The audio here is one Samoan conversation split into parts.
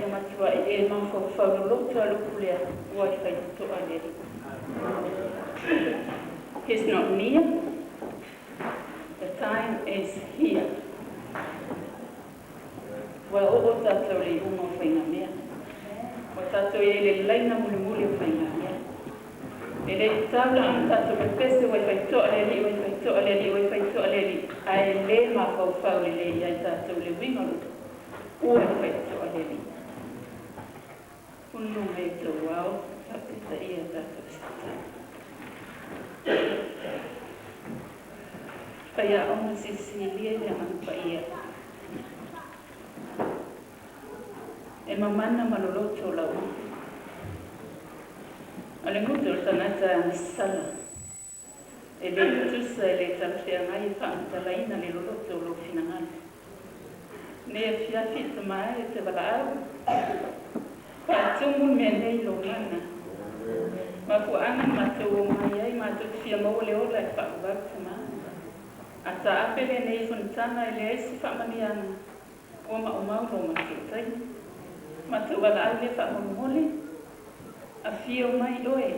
Ia matua'i e mafaufau loloto a le upu lea ua i faitotoa le Alii. He's not near. The time is here. Ua oo tatou i le iuga o faigamea. Ua tatou i ai i le laina mulimuli o faigamea. E le tatau la ona tatou pepese ua i faitotoa le Alii, ua i faitotoa le Alii, ua i faitotoa le Alii, ae le mafaufau lelei ia i tatou i le uiga o le upu ua i faitotoa le Alii. Pulu mai tou ao faapetaia tatou se tatalo. Faiaoga silisilia i le Agaga Paia e mamana ma loloto lau upu. A le gutu o le tagata e agasala, e le tutusa, e le talafeagai e faamatalaina le loloto o lou finagalo. Nei afiafi i tama ai o te valaau, faatumu le mea nei i lou mana. Mafuaaga na matou omai ai, matou te fia maua le ola e faaauau tama. A taape lenei fonotaga e leai se faamanuiaga, ua maumau lo matou taimi. Matou valaau lea faamolemole, afio mai oe,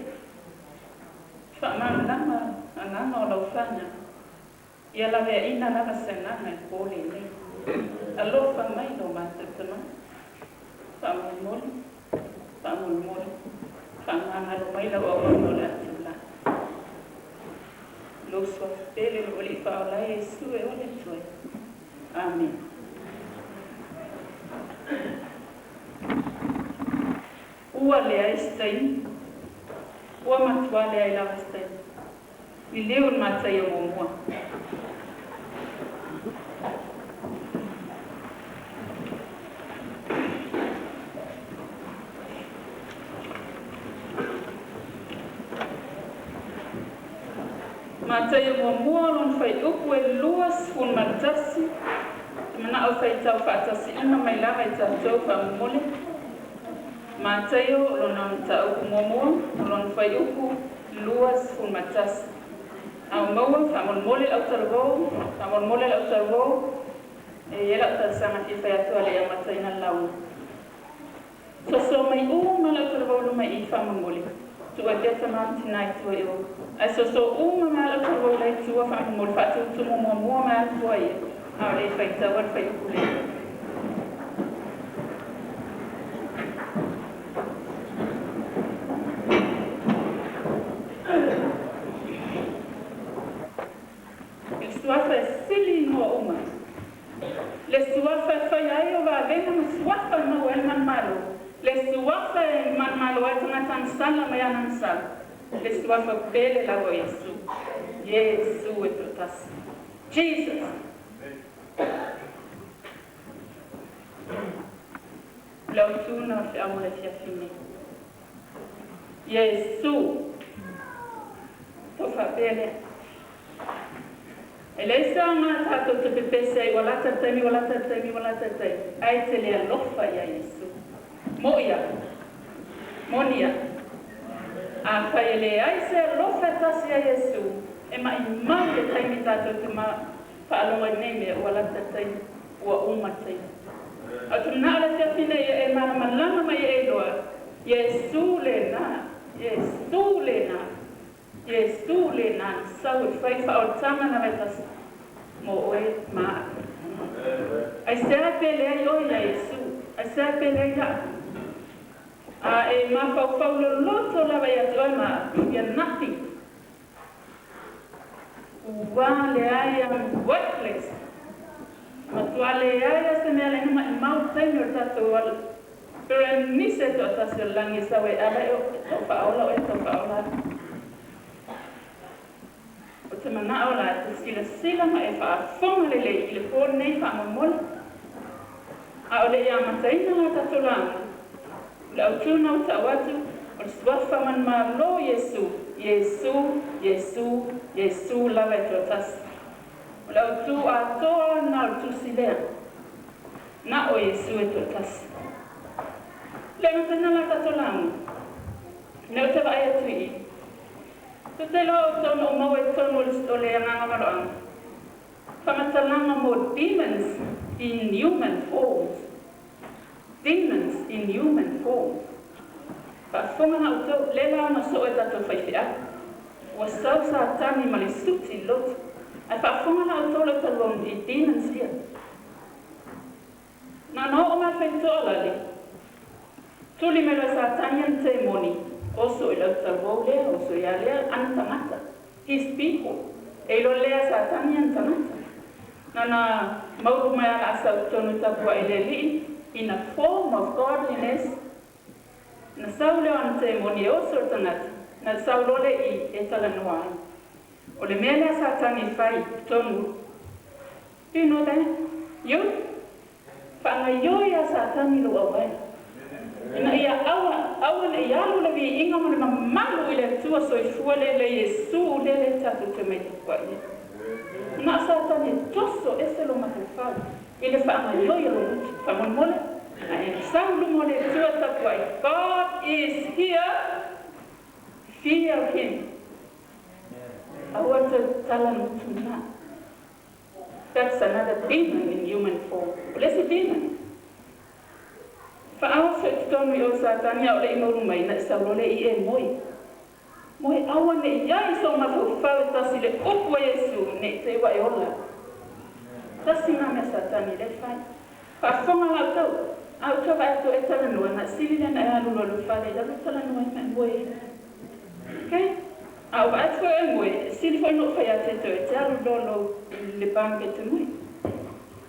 faamalamalama agaga o lau faga, ia laveaina lava se agaga i le po lenei. Alofa mai lo matou tama, faamolemole, faamolemole, faagagalo mai lau auauna o le a tulai. Lou suafa pele, lou Alii Faaola e Iesu e ole atu ai. Amene. Ua leai se taimi. Ua matuā leai lava se taimi. Liliu i le Mataio muamua. Mataio muamua lona fuaiupu e 21, te mana'o faitau faatasi uma mai lava i tatou faamomoli. Mataio lona mataupu muamua lona fuaiupu 21. A o maua, faamolemole le autalavou, faamolemole le autalavou, e i ai lau talosaga e fia fai atu a le i amataina le lauga. Soso mai uma le autalavou i luma i i faamolemole. Tuu ai pea tama ma tina i tua i o. Ae soso uma mai le autalavou la i tua faamolemole faatutumu muamua mai lava tua ia a o le i faitaua le fuaiupu lea. I le suafa e sili inoa uma. Le suafa e faia ai o vavega ma suafa e maua ai le manumalo. Le suafa e manumalo ai tagata agasala mai ana agasala. Le suafa pele lava o Iesu. Iesu e toatasi. Jesus. O le autu na o le feau mo le afiafi nei. Iesu. Tau faapea lea. E leai se aoga tatou te pepese ai ua lata le taimi, ua lata le taimi, ua lata le taimi, ae te le alofa iā Iesu. Moʻi a? Moni a? Afai e leai se alofa e tasi iā Iesu, e maʻimau le taimi tatou te faalogo ai nei mea, ua lata le taimi, ua uma le taimi. A o te manao le afiafi nei ia e malamalama ma ia e iloa, Iesu lena, Iesu lena. Iesu lena na sau e fai faaolataga na vaitasi mo oe ma a'u. Aisea e pele ai oe iā Iesu? Aisea e pele ai a'u? A e mafaufau loloto lava ia te oe ma a'u, we are nothing. Ua leai am worthless. Matua leai a se mea le maʻimau i le taimi o le tatou ala. Perenise e toatasi o le lagi e sau e ala e tau faaola oe e tau faaola atu. O te manao la e te silasila ma e faafofoga lelei i le po lenei faamolemole. A o le i amataina la tatou lauga, o le autu na ua tau atu, o le suafa manumalo o Iesu, Iesu, Iesu, Iesu lava e toatasi. O le autu atoa na o le tusi lea. Na o Iesu e toatasi. Le amataina la tatou lauga, lea ou te vaai atu i i. Tou te iloa outou na ou maua i totonu o le agaga valoaga, faamatalaga mo demons in human forms. Demons in Faafofoga la outou, lea la ona soo e tatou faifeau. Ua sau Satani ma le suti i loto. Ae faafofoga la outou le talua i demons ia. Na na oo mai faitoa lale. Tuli mai loa Satani ana temoni, oso i lau taluau lea, oso ia lea, ana tagata. His people. E iloa lea Satani ana tagata. Na na maulu mai ala asa tonu tapuai le alii, in a form of godliness. Na sau lea o ana temoni e oso le tagata, na sau loa le i e talanoa ai. O le mea lea Satani fai tonu. Do you know that? You? Faagaioi ia Satani lou auvaega. Ina ia aua, aua ne i alu le viiga ma le mamalu i le Atua soifua lea le Iesu lea le tatou te omai tapuai ai. Na o Satani e toso ese lou mafaufau i le faagaioi o lou loto. Faamolemole, a e sau i luma o le Atua tapuai. God is here. Fear him. Aua toe tatala mutuna. That's another demon in human form. O le isi demon. Faaoso i totonu i o Satani a o le i maulu mai na i sau loa le i e moe. Moe aua ne i ai sou mafaufau e tasi le upu a Iesu ne i te i ua e ola. Tasi na mea Satani le fai. Faafofoga la outou. A outou vaai atu e talanoa na sili lea na e alu loa i lou fale i lalo talanoa ai ma e moe ai. Okay? A o vaai atu foi e moe, e sili foi ona ou fai atu e toe te alu loa lou le bank e te moe.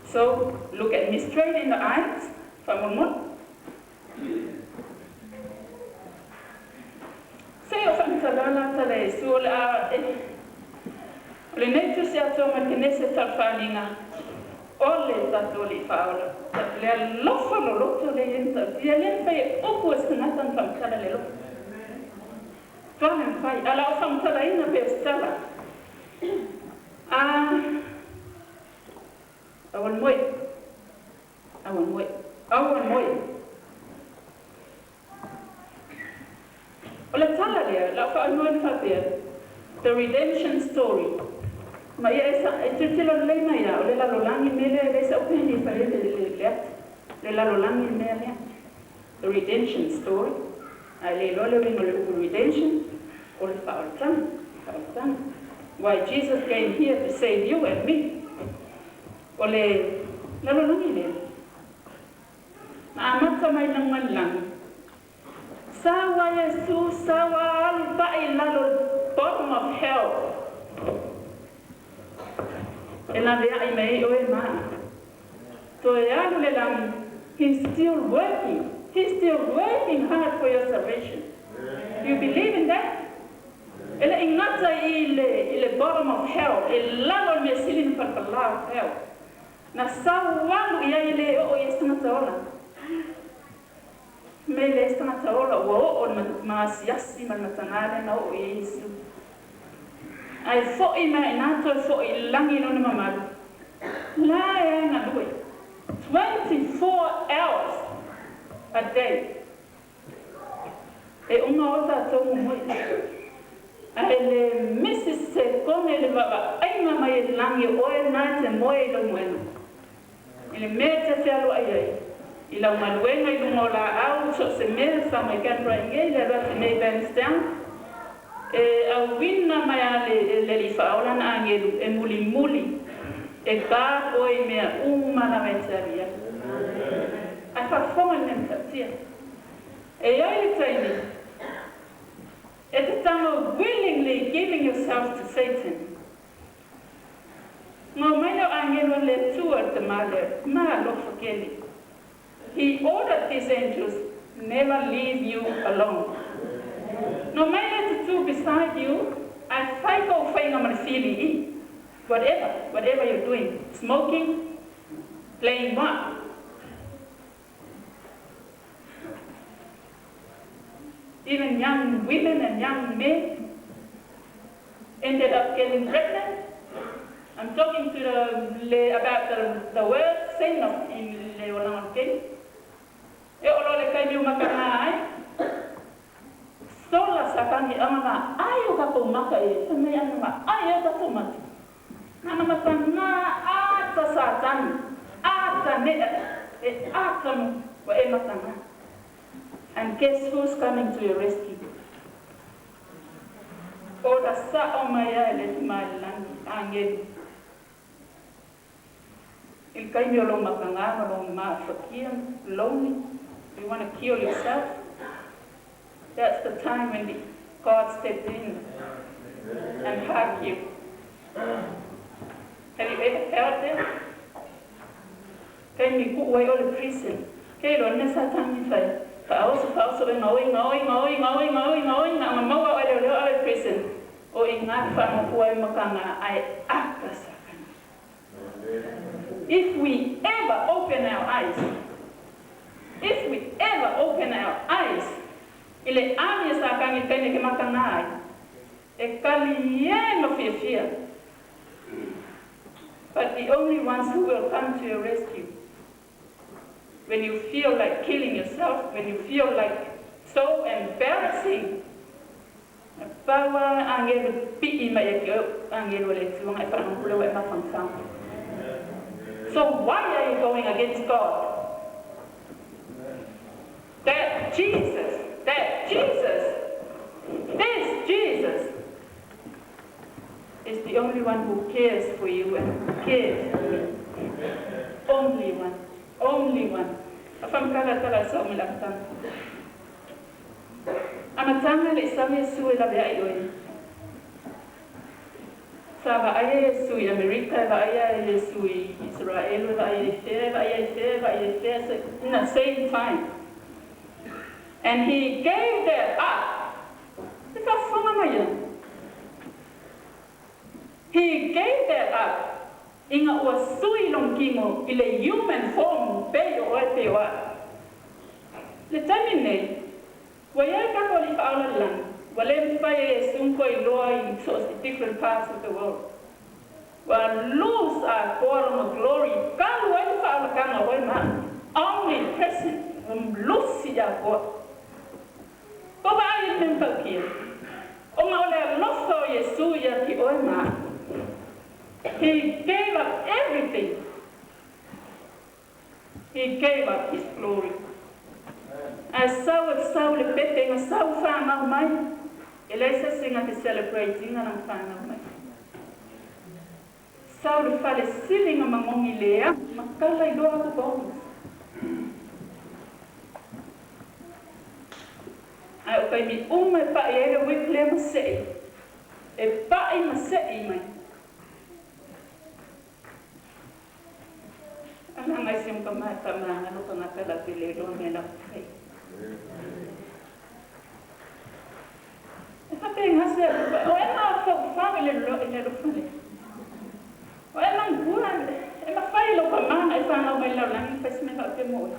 So, look at me straight in the eyes, faamolemole. Se i ou faamatala la tala e Iesu o le a e o lenei tusi atoa ma le kenese tau faaaliga o le tatou Alii Faaola. Le alofa loloto lea i ai matautia, lea na fai e upu e se tagata na faamatala le alofa. Toa le mafai, a o la ou faamatalaina pei o se tala. A aua le moe, aua le moe, aua le moe. O le tala lea, la ou faauigoa ina faapea, The Redemption Story. Ma ia e, e tilotilo lelei mai lava, o le lalolagi le mea lea, e leai sau peni e fai ai le, le, le ata. Le lalolagi le mea lea. The Redemption Story. A e le iloa le uiga o le upu redemption, o le faaolataga, faaolataga. Why Jesus came here to save you and me. O le lalolagi lea, na amata mai luga i le lagi. Sau a Iesu, sau a alu paʻi i lalo i le bottom of hell. E laveai mai ai oe ma aʻu. Toe alu le lagi, He's still working. He's still working hard for your salvation. Do you believe in that? E le i gata i le, i le bottom of hell, i lalo i le mea sili na palapala of hell. Na sau alu i ai e le oo i ai se tagata ola. Me le se tagata ola ua oo i le maasiasi ma le mataga lea na oo i ai Iesu. Ae foʻi mai i ina toe foʻi i lagi i lona mamalu. La e a galue 24 hours a day. E uma o tatou momoe. Ae le misi se sekone le vaavaaiga mai e lagi o oe na e te moe i lou moega. I le mea e te fealoai ai, i lau galuega i luga o laau, so o se mea sa mai Canberra i nei, le alu atu nei Bankstown, e auina mai a le, le Alii Faaola ana agelu e mulimuli, e guard oe i mea uma lava e te alu i ai. Ae faafofoga i le mea matautia. E i ai le taimi e te tago willingly giving yourself to Satan. Ngau mai lea o agelu a le Atua i le tama lea, ma alofa keli. He ordered his angels never leave you alone. No mai lea tutū beside you, ae fai kou faiga ma le fili i. Whatever, whatever you're doing, smoking, playing what? Even young women and young men ended up getting pregnant. I'm talking to the, le, about the worst sin of in le olaga o le kei. E oo loa le taimi ua mataga ai, sola Satani ana vaai o tatou maka e fai mai ana vaai ai o tatou maka. Na ana mataga ata Satani, ata nea e ata mo ua e mataga. And guess who's coming to your rescue? Ola sa'o mai ai le Tama i le Lagi, agelu. I le taimi o lou makagā ma lou mafakia, lonely, you want to kill yourself. That's the time when God stepped in and hug you. Have you ever felt that? Taimi ku'u ai o le prison. Ke lo ne sa tangi fai. Fa'aoso fa'aoso e gaoi gaoi gaoi gaoi gaoi gaoi na maua o le leo ave prison. O i ngā whanokua e makanga ai aka sakana. If we ever open our eyes, if we ever open our eyes, i le ami e sa kangi tene ke makanga ai, e kali e ma fia fia. But the only ones who will come to your rescue when you feel like killing yourself, when you feel like so embarrassing, paua agelu pi'i mai e agelu le tuaga e faalogopule ua e mafaufau. So why are you going against God? That Jesus, that Jesus, this Jesus is the only one who cares for you and who cares for me. Only one. Only one. Afamkala tala sa umilakatanga. Amatanga le isami Yesu e lawe ai oe. Sa vaaia Iesu i Amerika, e vaaia Iesu i Israel, e vaaia i fea, e vaaia i fea, e vaaia i fea, in the same time. And he gave that up. E faafofoga mai ai. He gave that up. Ina ua sui lona tino i le human form pei o oe pei o a'u. Le taimi lenei, ua i ai tatou alii faaola i le lagi, ua le mafai e Iesu ona toe iloa i so o se different parts of the world. Ua lose atoa lona glory, talu ai le faaolataga o oe ma a'u. Omnipresent, ua lusi atoa. Ko vaai i le mea matautia, ona o le alofa o Iesu ia te oe ma a'u. He gave up everything. He gave up his glory. Ae sau e sau le pepe ina sau whanau mai, e leai se isi na te celebrate ina lana whanau mai. Sau le fale sili na magogi lea, matala i loa aku paogi. Ae o taimi uma e pa'i ai le whip lea ma se'i, e pa'i ma se'i mai. Alaga i si o tama alo tagata la te le iloa mea la fai. E faapena se o e mafaufau i le i le alofa lea. O e manatua e mafai e lou tama e fanau mai le lalolagi fai se mea faapea mo oe.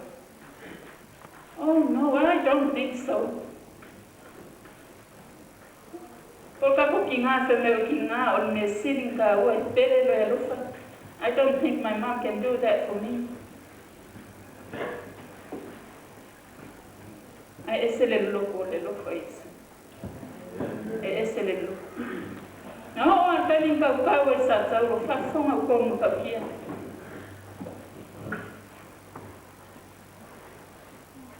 Oh no, I don't think so. Po o tatou tigā fai mai o tigā o le mea sili ona taua e pele loe alofa. I don't think my mom can do that for me. Ae ese le loloko o le alofa o Iesu. E ese le loloko. Na oo a le taimi na tautau ai sa tau o faafofoga o kou matautia.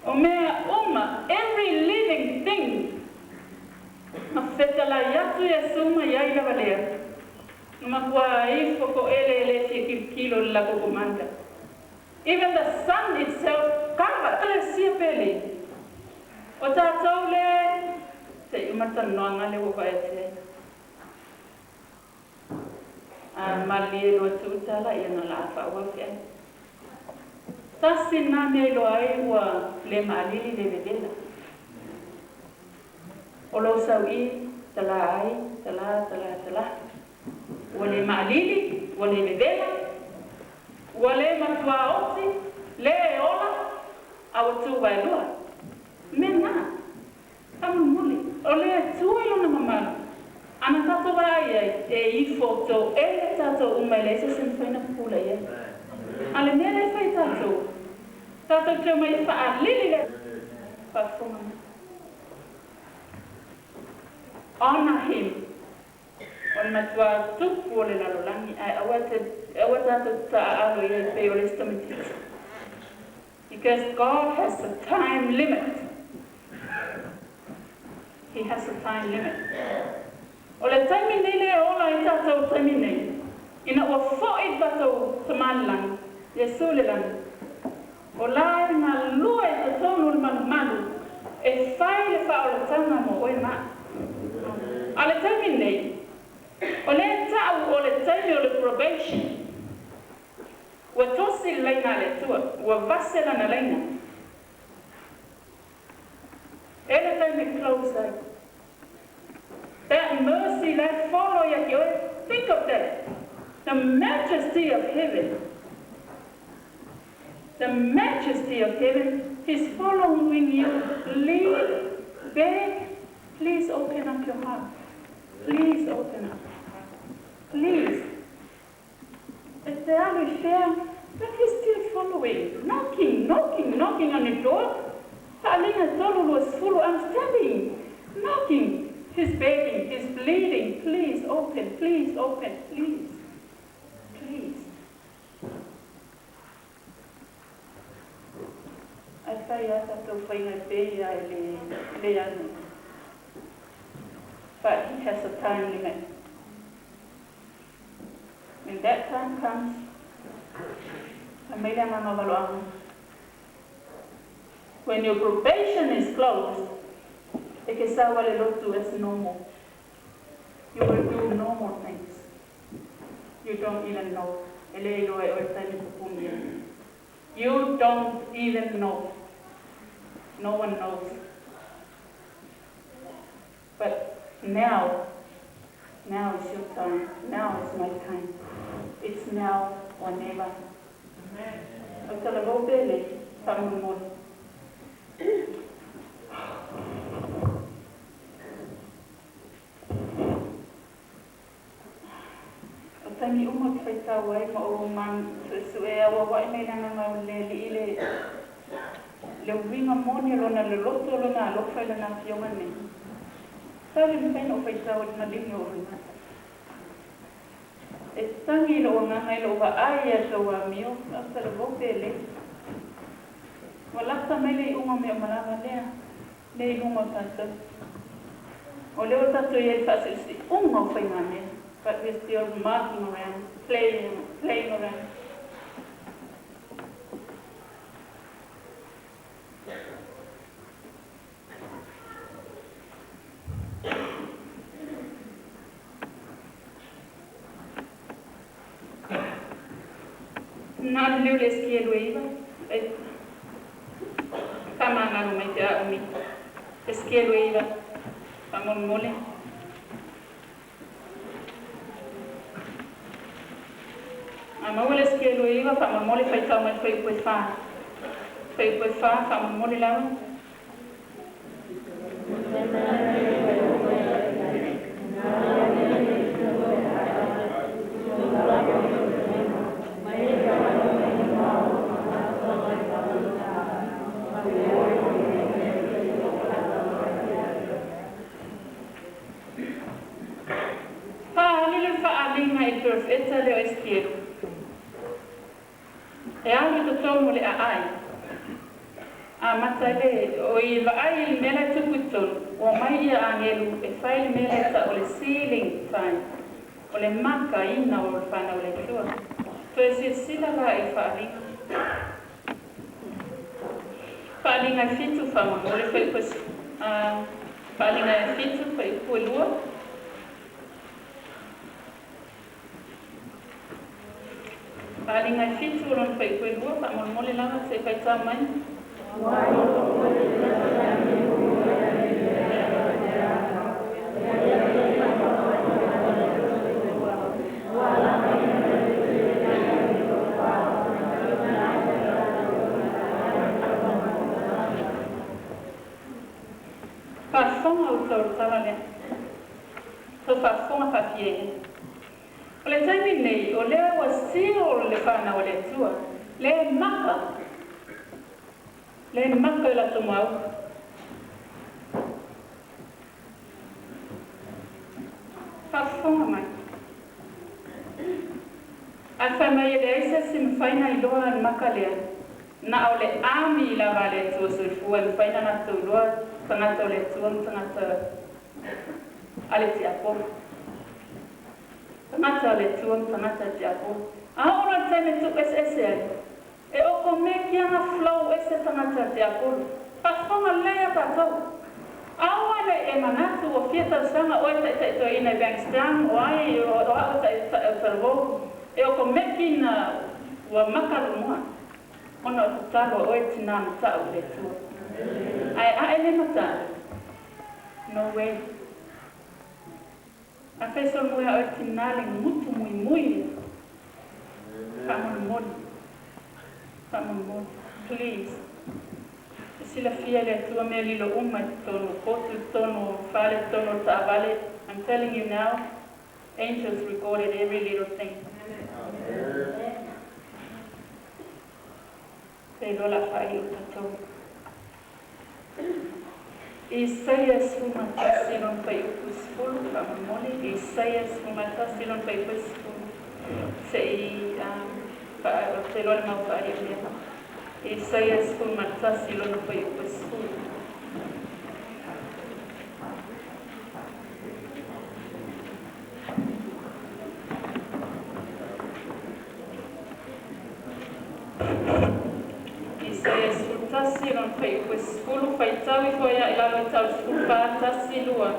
O mea uma, every living thing, na fetalai atu Iesu mai ai lava lea, na matua ifo to'ele e le fia kilokilo i le latou commander. Even the sun itself covered. Le sia pele. O tatou le se i uma talanoaga lea ua vaai atu ai. A malie loa tuu tala ia na laa faaauau feai. Tasi lena mea iloa ai ua le maalili le vevela. O lou sau'i talā ai, talā, talā, talā. Ua le maalili, ua le vevela, ua le matuaoti, le ola, a ua tu waelua. Mea na, faamulimuli, o le Atua i lona mamalu, ana tatou vaai ai, e ifo to'ele tatou uma e leai se isi e mafai ona pupula i ai. A le mea lea e fai e tatou, tatou te omai e faalili le faafofoga mai. Honour him. O le matua tupu o le lalolagi, ae aua te, aua tatou te taaalo i ai pei o le isi tamaitiiti. Because God has a time limit. He has a time limit. O le taimi nei le ola i tatou taimi nei, ina ua fo'i le tatou Tamā i le Lagi, Iesu i le Lagi, o la e galue i totonu o le malumalu e fai le faaolataga mo oe ma a'u. A o le taimi nei, o lea e ta'u o le taimi o le probation. Ua tosi le laina a le Atua, ua vase lana laina. E le taimi close ai. That mercy la e follow ia te oe. Think of that. The majesty of heaven. The majesty of heaven is following you. Lean back. Please open up your heart. Please open up. Please. E te alu i fea, but he's still following, knocking, knocking, knocking on your door. Faaaliga 3:20, I'm standing, knocking. He's begging, he's pleading, please open, please open, please, please. Ae fai lava tatou faiga e pei lava e le le alu. But he has a time limit. When that time comes, fai mai le agaga o valoaga. When your probation is closed, e ke sau a le lotu as normal. You will do normal things. You don't even know. E le iloa e oe taimi pupuni ai. You don't even know. No one knows. But now, now is your time. Now is my time. It's now or never. O talavou pele, faamolemole. O taimi uma ou te faitau ai ma ou suesue auauai mai le agaga o le Alii le le uiga moni o lona loloto o lona alofa i lana afioga nei. Tau le mafai ona ou faitau i le maligi o ou mata. E tagi i lou agaga i lou vaai ia tou amio, a o talavou pe lei. Ua lata mai le iuga o mea uma lava lea, lea i luga o tatou. O lea ua tatou i ai i le faasiusiuga o faigamea, but we're still mucking around, playing, playing around. Na le leo le Esekielu e 9, e faamagalo mai pe a umi. Esekielu e 9, faamolemole. A maua le Esekielu e 9, faamolemole faitau mai le fuaiupu e 4. Fuaiupu e 4, faamolemole lava. Faaali le faaaliga i le perofeta lea o Esekielu, e alu i totonu o le aai. Amata ai le, oi, vaai i le mea la e tupu i totonu, ua omai ia agelu e fai le mea lea e tau o le sealing sign, o le makaina o le fanau a le Atua. Toe silasila la i le faaaliga. Faaaliga e 7, faamolemole fuaiupu e, a, faaaliga e 7, fuaiupu e 2. Faaaliga e 7 o lona fuaiupu e 2, faamolemole lava se i faitau mai. Faafofoga outou i le tala lea. Tou faafofoga faafieie. O le taimi lenei, o lea ua seal le fanau a le Atua, le maka, le maka i latou mau. Faafofoga mai. Ae fai mai e leai se isi mafai na iloa le maka lea, na o le ami lava a le Atua soifua e mafai na latou iloa tagata o le Atua ma tagata A le tiapolo. Tagata o le Atua ma tagata o le tiapolo. A oo loa i le taimi e tuueseese ai, e okomeki lava flow ese tagata o le tiapolo. Faafofoga lelei a tatou. Aua ne i e manatu ua fia tausaga oe taitai toeaina i Bankstown, o ai, o au e taitai o Talavou, e okomeki na ua maka lou igoa. Ona o tatalo a oe tinā mata'u i le Atua. Ae a e le mata'u? No way. Afai solomua ia oe tinā le gutu muimui ia. Faamolemole. Faamolemole. Please. E silafia e le Atua mea lilo uma i totonu o potu, i totonu o fale, i totonu o le taavale. I'm telling you now, angels recorded every little thing. Te iloa la faaiu tatou. Isaia 11 lona fuaiupu 10, faamolemole, Isaia 11 lona fuaiupu 10, se i ou te iloa le mau faaiu lea. Isaia 11 lona fuaiupu 10. Isaia 11, lona fuaiupu e 10, faitau ifo ai i lalo i tau 14, tasi, lua.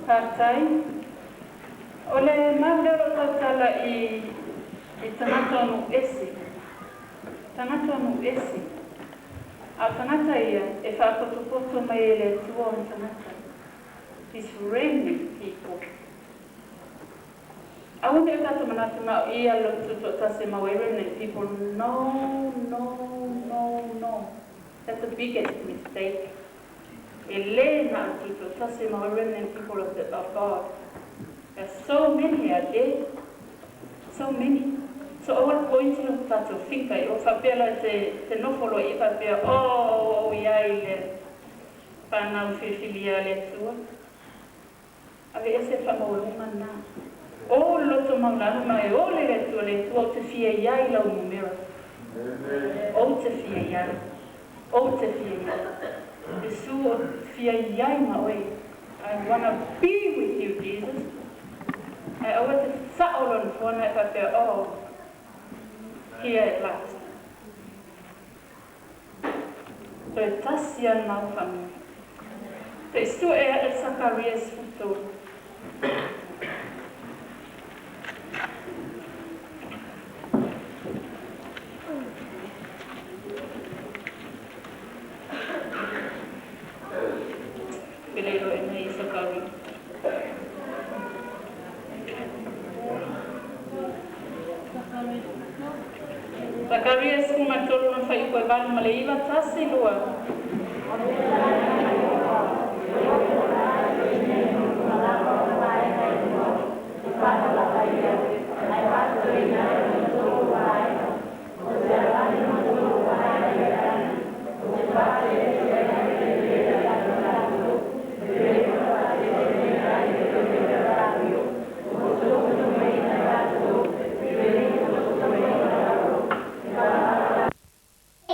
Faafetai. O le mau lea o lo o tautala i i tagata o nuu ese. Tagata o nuu ese. A o tagata ia e faapotopoto mai e le Atua ona tagata. These remnant people. Aua ne i o tatou manatu na o ia lotu tutoatasi e mau ai remnant people. No, no, no, no. That's the biggest mistake. E lē na o le tutoatasi e mau ai remnant people of, the, of God. There are so many out there. So many. So aua le poiti lo tatou finka i o faapea la te, te nofo loa i faapea, oh, o iai le whanau filifilia a le Atua. Aveese le faamaualuga lena. O le loto maualalo ma e ole le Atua, le Atua ou te fia iai lau numera. Ou te fia iai. Ou te fia iai. Iesu ou te fia iai ma oe. I wanna be with you, Jesus. Ae aua te sao lona foana e faapea, oh, here at last. Toe tasi a mau whanau. Te sue e Sakaria 13. Pele loa ena i Sakaria. Sakaria 13 lona fuaiupu e 8 ma le 9, tasi, lua.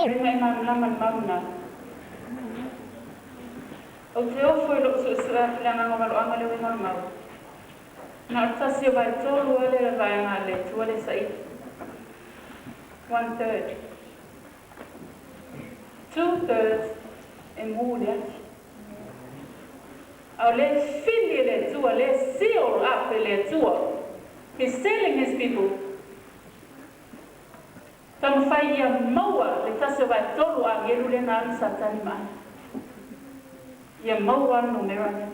Rima e malamalama le mau na. Ou te ofo i lou suesuea atu le agaga o valoaga le uiga o le mau. Na o le tasi o vaetolu lava lea o le vaega a le Atua lea e saili. One third. 2/3 e mu i le ati. A o lea e fili e le Atua, lea e seal up e le Atua. He's sealing His people. Taumafai ia maua le tasi o vaetolu o agelu lea na alu Satani ma ai. Ia maua le numera lea.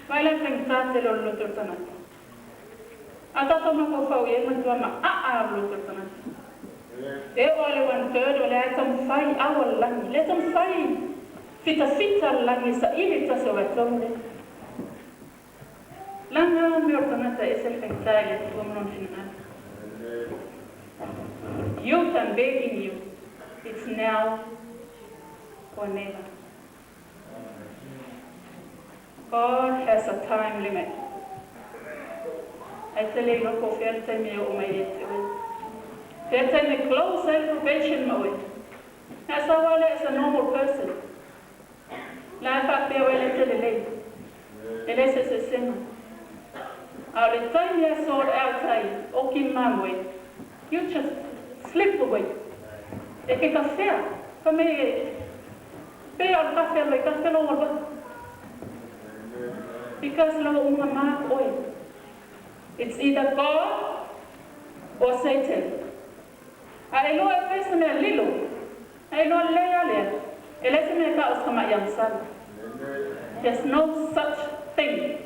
Vaai la i le faigata tele o le loto o le tagata. A tatou mafaufau i ai matua maaa o le loto o le tagata. E oo lava i le 1/3 o lea e taumafai aua le lagi. Lea e taumafai fitafita le lagi e saili le tasi o vaetolu lea. Laga mea o le tagata e ese le faigata i le Atua ma lona finagalo. Youth, I'm begging you, it's now or never. God has a time limit. Ae te le iloa po o fea le taimi e oo mai ai ia te oe. Fea le taimi e close ai le probation ma oe. Na e sau lava lea as a normal person. La e faapea oe lea e te lelei. E leai se eseesega. A o le taimi e sort out ai oki mamoe, you just slip away. E ke kawhea, ka me pei o le kawhea loi kawhea lou aloha. Because lau uma mark oe. It's either God or Satan. A e loa e fai se mea lilo, a e loa lelei a lea, e leai se mea e tau o se tamaʻi agasala. There's no such thing.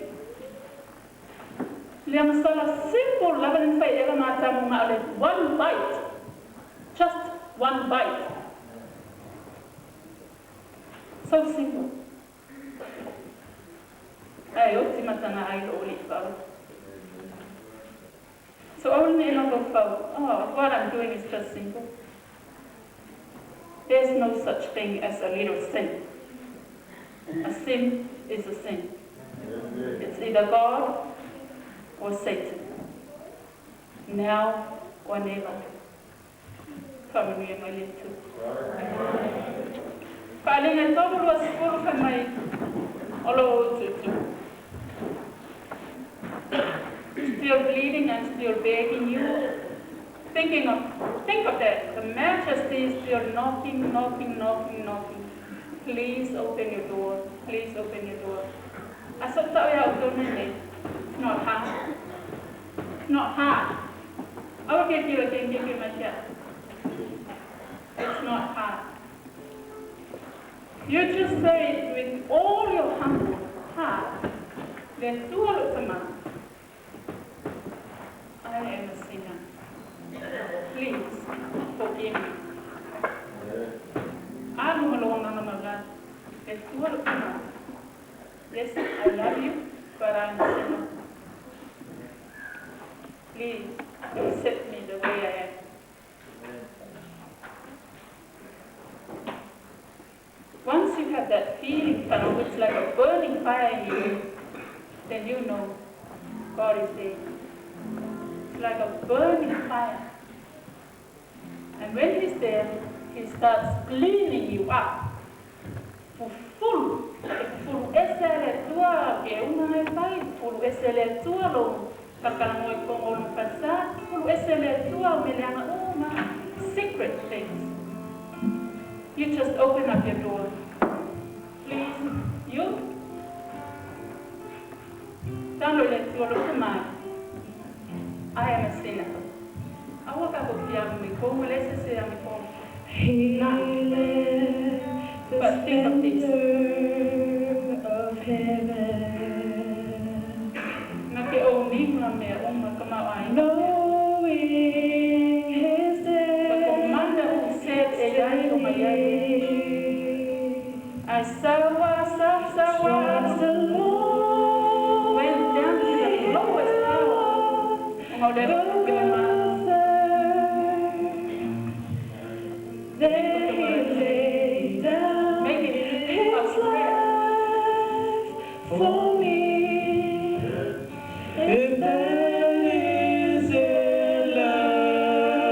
Le agasala simple lava le mafai e Eva ma Atamu na o le one bite. Just one bite. So simple. Ae oti matana ai lou alii faaola. So aua nei mafaufau, oh, what I'm doing is just simple. There's no such thing as a little sin. A sin is a sin. It's either God or Satan. Now or never. Faamanuia mai le Atua. Faaaliga e 3:20 fai mai o lou utuutu. Still bleeding and still begging you. Thinking of, think of that. The Majesty is still knocking, knocking, knocking, knocking. Please open your door. Please open your door. A so tau ia outou nei nei. It's not hard. It's not hard. Aua ke kilo ke ke ke mai tia. It's not hard. You just say it with all your humble heart. Le Atua lou tama. I am a sinner. Please forgive me. Alu ma lou agaga maualalo. Le Atua lou tama. Yes, I love you, but I'm a sinner. Please accept me the way I am. Once you have that feeling, fellow, it's like a burning fire in you, then you know God is there. It's like a burning fire. And when He's there, He starts cleaning you up. Fufulu, e fufulu ese a le Atua ke unga e fai, fufulu ese le Atua lou kakalago i kogo o lou falesa, fufulu ese le Atua o meleaga uma, secret things. You just open up your door. Please, you. Talo i le Atua lou tama, I am a sinner. Aua ka ko fia me kou ma le se se a me kou. He left the But think of this. splendor of heaven, Na ke ou niho mea uma ka mau ʻāina mea. knowing his The commander who said e ai o mai ai. destiny. Ai sawa sa sawa Twas the went down to the lonely lowest power. of O ngau le pe ma. Golgotha. Think There of the he words. laid down Make it a his prayer. life for me. If that isn't love,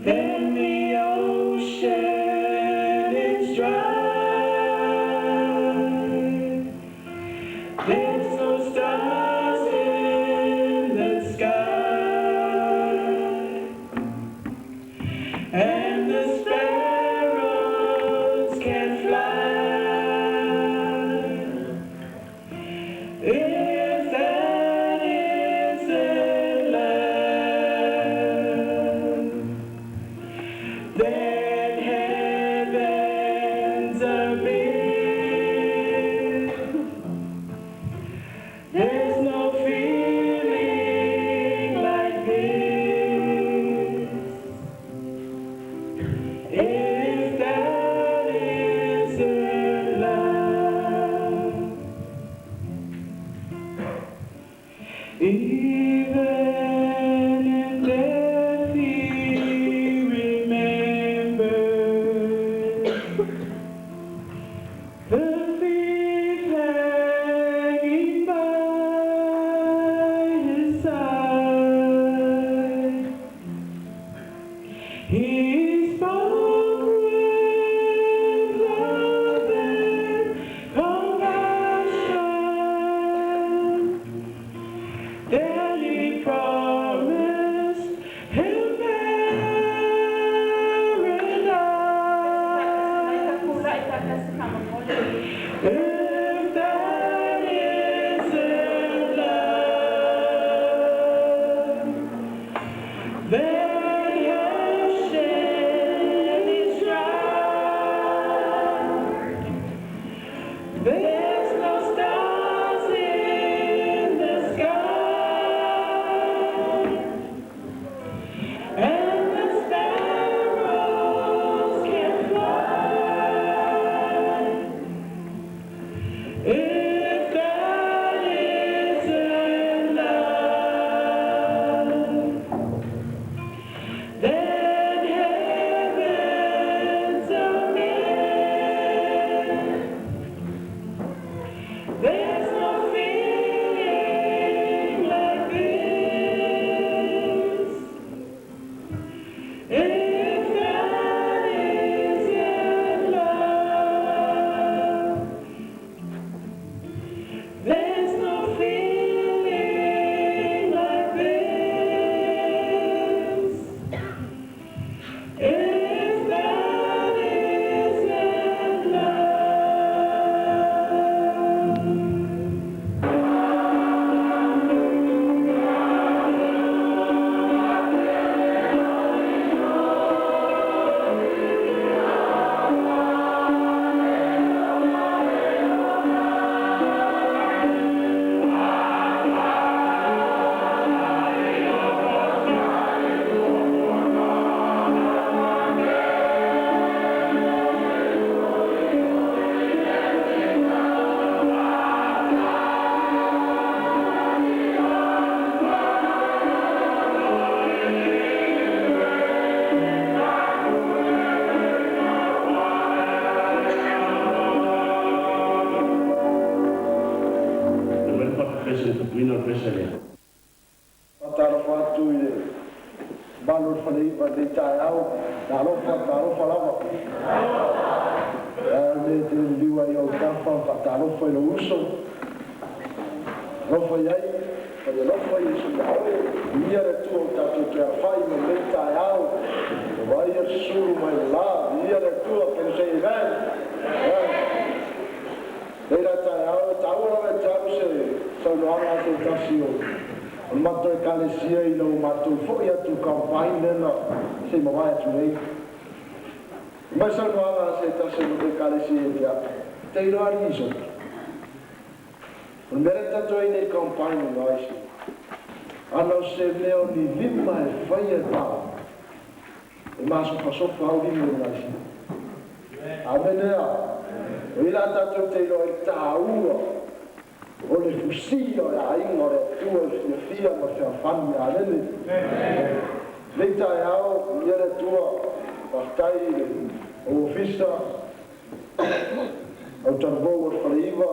then the ocean is dry. tuina o le pesa lea. Faatalofa atu i le mamalu o le Faleiva i lenei taeao. Talofa, talofa lava. Ae o le mea e te liliu ai i ou tafa ma faatalofa i lou uso. Alofa i ai, fai alofa Iesu ia oe. Viia le Atua ua tatou toe alafai mai lenei taeao. Ua vaaia le susulu mai le la. Viia le Atua. Can you say amen? Amen. Nei la taeao, e taua lava ia te au se saunoaga a se tasi o le matou Ekalesia ina ua matou foi atu i campaign lea na se i mavae atu nei. Fai mai saunoaga a se tasi o le matou Ekalesia ia te au, Te iloa alii Isopi. O le mea lea tatou ai nei campaign o nai se ana o se mea o ni lima e faia e pala e masofasofa au lima i nai se. Amene a. O i la tatou te iloa ai le taua o le fusia o le aiga o le Atua i le fiafia ma le fealofani. Amene. Lenei taeao, viia le Atua, faafetai i le Ofisa Au talavou o le Faleiva,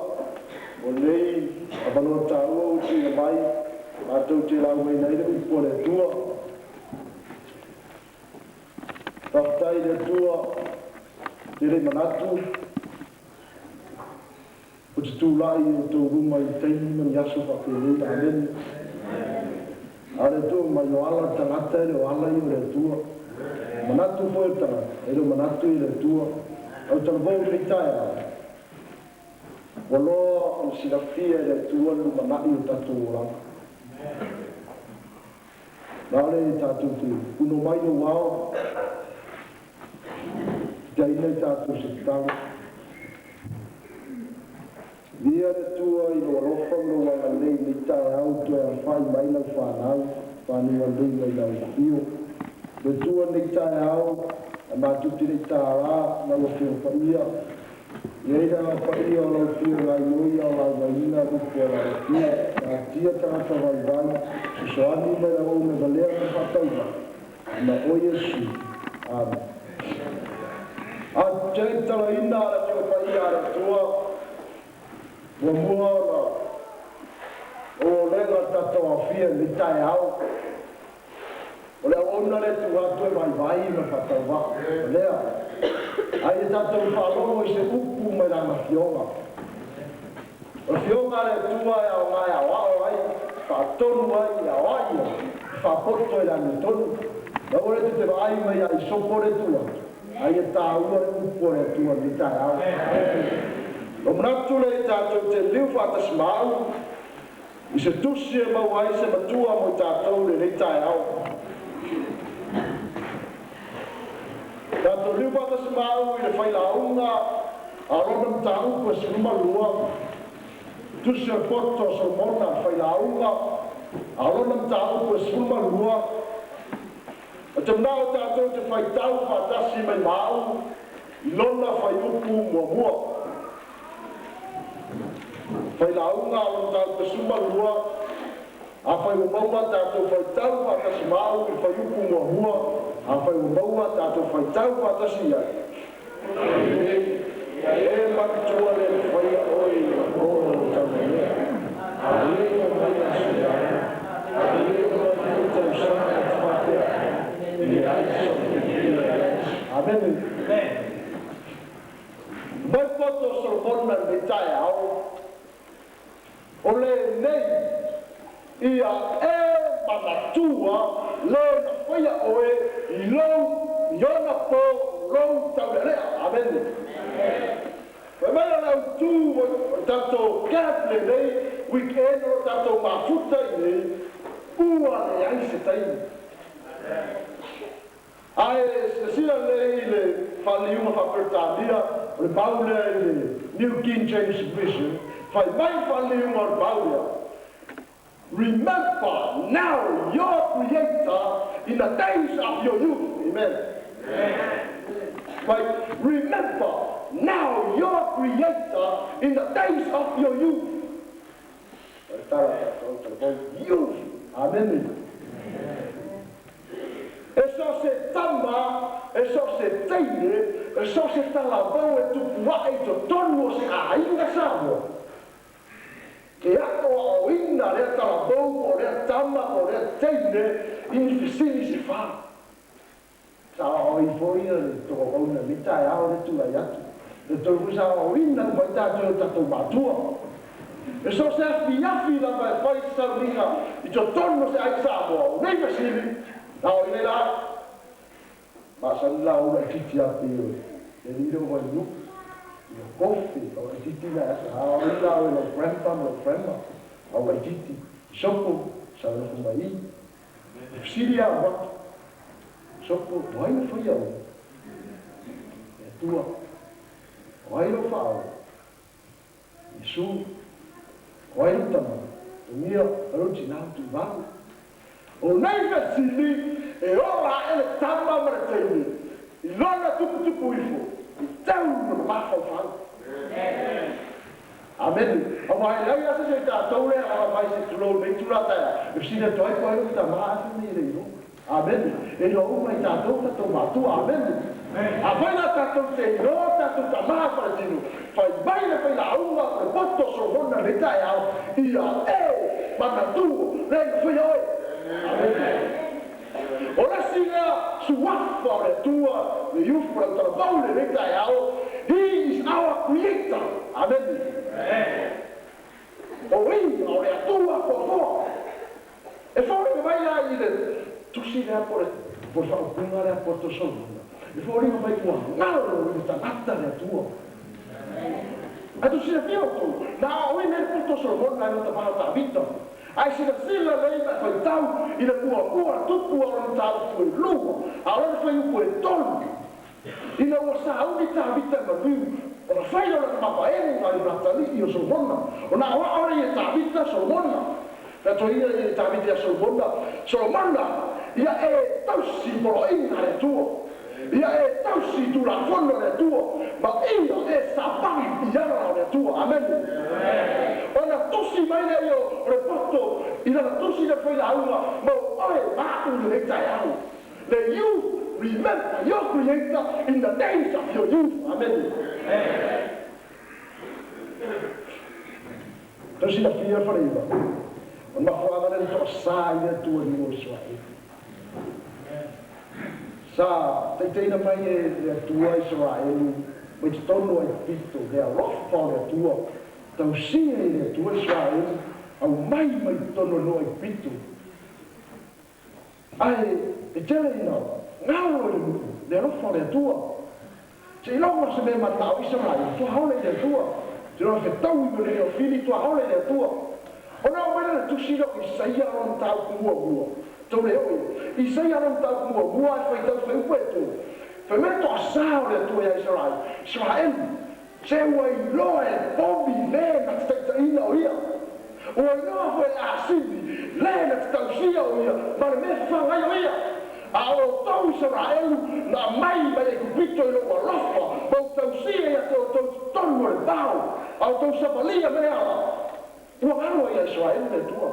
o lenei avanoa taua ua tuuina mai, matou te laugaina ai le upu a le Atua. Faafetai i le Atua, tele manatu ou te tulai i outou luma i taimi ma ni aso faapenei. Amene. A o le Atua mai o ala le tagata e le o ala ia o le Atua. Manatu foi o le tagata, e le o manatu ia o le Atua. Au talavou i lenei taeao, ua loa ona silafia e le Atua le lumanai o tatou olaga. Na o le tatou te puno mai lou ao, tiaina i tatou se tatalo. Viia le Atua i lou alofa ma lou agalelei i lenei taeao ua toe alafai mai lau fanau fanuga lelei mai lau afio. Le Atua i lenei taeao ae matou te le i tālā lau Afioga Paia. E i ai le Agaga Paia o lau Afioga gaioia o laugaina upu a lau Afioga. Taatia tagata vaivai, fesoani mai lau auna valea ma le faatauvaa ona o Iesu. Amene. A te talaina le Afioga Paia a le Atua, muamua ona ou olega le tatou aofia i lenei taeao. O le auauna lea e tuu atu e vaivai ma faatauvaa, o lea, a ia tatou faalogo i se upu mai lana Afioga. O le Afioga a le Atua e aoga e aoao ai, e faatonu ai, e aoai ai, e faapoto i le amiotonu. Aua le tou te vaai mai ia Isopo lea e tuu atu, a ia taua le upu a le Atua i lenei taeao. Ua manatu lea i tatou te liu faatasi ma au, I se tusi e maua ai se matua mo i tatou i lenei taeao. Tatou liu faatasi ma au i le failauga a lona mataupu e 12, Tusi o le Poto a Solomona, le failauga a lona mataupu e 12. Ou te manao tatou te faitau faatasi mai ma au i lona faiupu muamua. Failauga a lona mataupu e 12, Afai ua maua tatou faitau faatasi ma au i le faiupu muamua, afai ua maua tatou faitau faatasi i ai. E matua le faia oe i le o o taumalea. A le omai aso ia oe. A le omai foi tausaga e te faapea ai, E leai sou fiafia ia Iesu. Amene. Mai poto o Solomona i lenei taeao, o lenei ia e manatua le na faia oe i lou i ona po o lou taulealea. Amene. Fai mai o le autu o le tatou camp lenei weekend o lo tatou mafuta i nei, ua leai se taimi. Ae silasila lelei i le faaliuga faa-Peretania o le mau lea i le New King James Version, fai mai le faaliuga o le mau lea, Remember now your Creator in the days of your youth. Amen. Fai, Remember now your Creator in the days of your youth. O le tala a tatou talavou, youth. Amene. E so o se tama, e so o se teine, e so o se talavou e tupu ae i totonu o se aiga Samoa. Te a'oa'oina lea talavou po o lea tama po o lea teine i ni fesili se fā. Sa aoaoina foi le togaugauna i lenei taeao lea e tulai atu. Le tolu foi sa aoaoina uma ai tatou e o tatou matua. E so o se afiafi lava e fai se sauniga i totonu o se aiga Samoa, o nei fesili na aoaoina ai la. Masani la ou laitiiti lava pei o le alii lea o Vainuu i le kofe o laitiiti na e aoaoina au e lau grandpa ma lau grandma au laitiiti i sopo sa nofo mai i i fesili lava au atu sopo o ai na faia oe e Atua o ai lou faaola Iesu o ai lou tama togia o lou tinā o Tuivalu. O nei fesili e ola aʻe le tama ma le teine i lona tuputupu ifo i tau lona mafaufau. Amene. Aua e leai lava se isi o i tatou lea e alaala mai se tulou i lenei itula taeao e fesili atu ai po o ai lou tama ae fai mai e le iloa. Amene. E iloa uma e tatou tatou matua. Amene. Afai la tatou te iloa tatou tama faletino, fai mai le failauga o le poto o Solomona i lenei taeao, ia e manatua le na faia oe. Amene. O le isi lea suafa o le Atua, le Iufu o le autalavou i lenei taeao, He is our Creator. Amene. O ia o le Atua foafoa. E foliga mai la i le tusi lea po o le faaupuga lea poto Solomona, e foliga mai ua galo i le tagata le Atua. Ae tou silafia outou, na aoaoina ai le poto Solomona e lona tama o Tavita. Ae silasila lelei ma e faitau i le muamua tupu a lona mataupu e lua, a o lona fuaiupu e tolu. Ina ua sauni Tavita i maliu, ona fai lea o lana mavaega i lona atalii o Solomona, ona aoao lea ia Tavita Solomona. Na toe ia ia Tavita ia Solomona, Solomona, ia e tausi i poloaiga a le Atua, ia e tausi i Tulafono a le Atua, ma ia e savali i ala o le Atua. Amene. Ona tusi mai lea ia o le poto i lana tusi lea failauga, Mo oe ma a'u i lenei taeao. The youth remember your creator in the days of your youth. Amene. Tau silafia le faleiva, o le mafuaaga lea na toasā ai le Atua i luga o Isaraelu. Sa taitaiina mai e le Atua Isaraelu mai totonu o Aikupito le alofa o le Atua, tausia e le Atua Isaraelu aumai mai totonu o le nuu Aikupito. Ae e tele ina galo i le nuu le alofa o le Atua. Seiloga se mea manao Isaraelu tuaole i le Atua. Seiloga fetau i mea o fili tuaole i le Atua. Ona oo mai lea le tusi lea o Isaia lona mataupu muamua. Tou le oo ia. Isaia lona mataupu muamua ae faitau fuaiupu e tou. Fai mai le toasā o le Atua ia Isaraelu, Isaraelu, se ua iloa e povi le na te taitaiina o ia. Ua iloa foi e le asini le na te tausia o ia ma le mea fafaga ai o ia. A o outou Isaraelu na aumai mai Aikupito i lou alofa ma ou tausia ia te outou i totonu o le vao, a outou savalia mea ala, ua galo ai ia Isaraelu le Atua.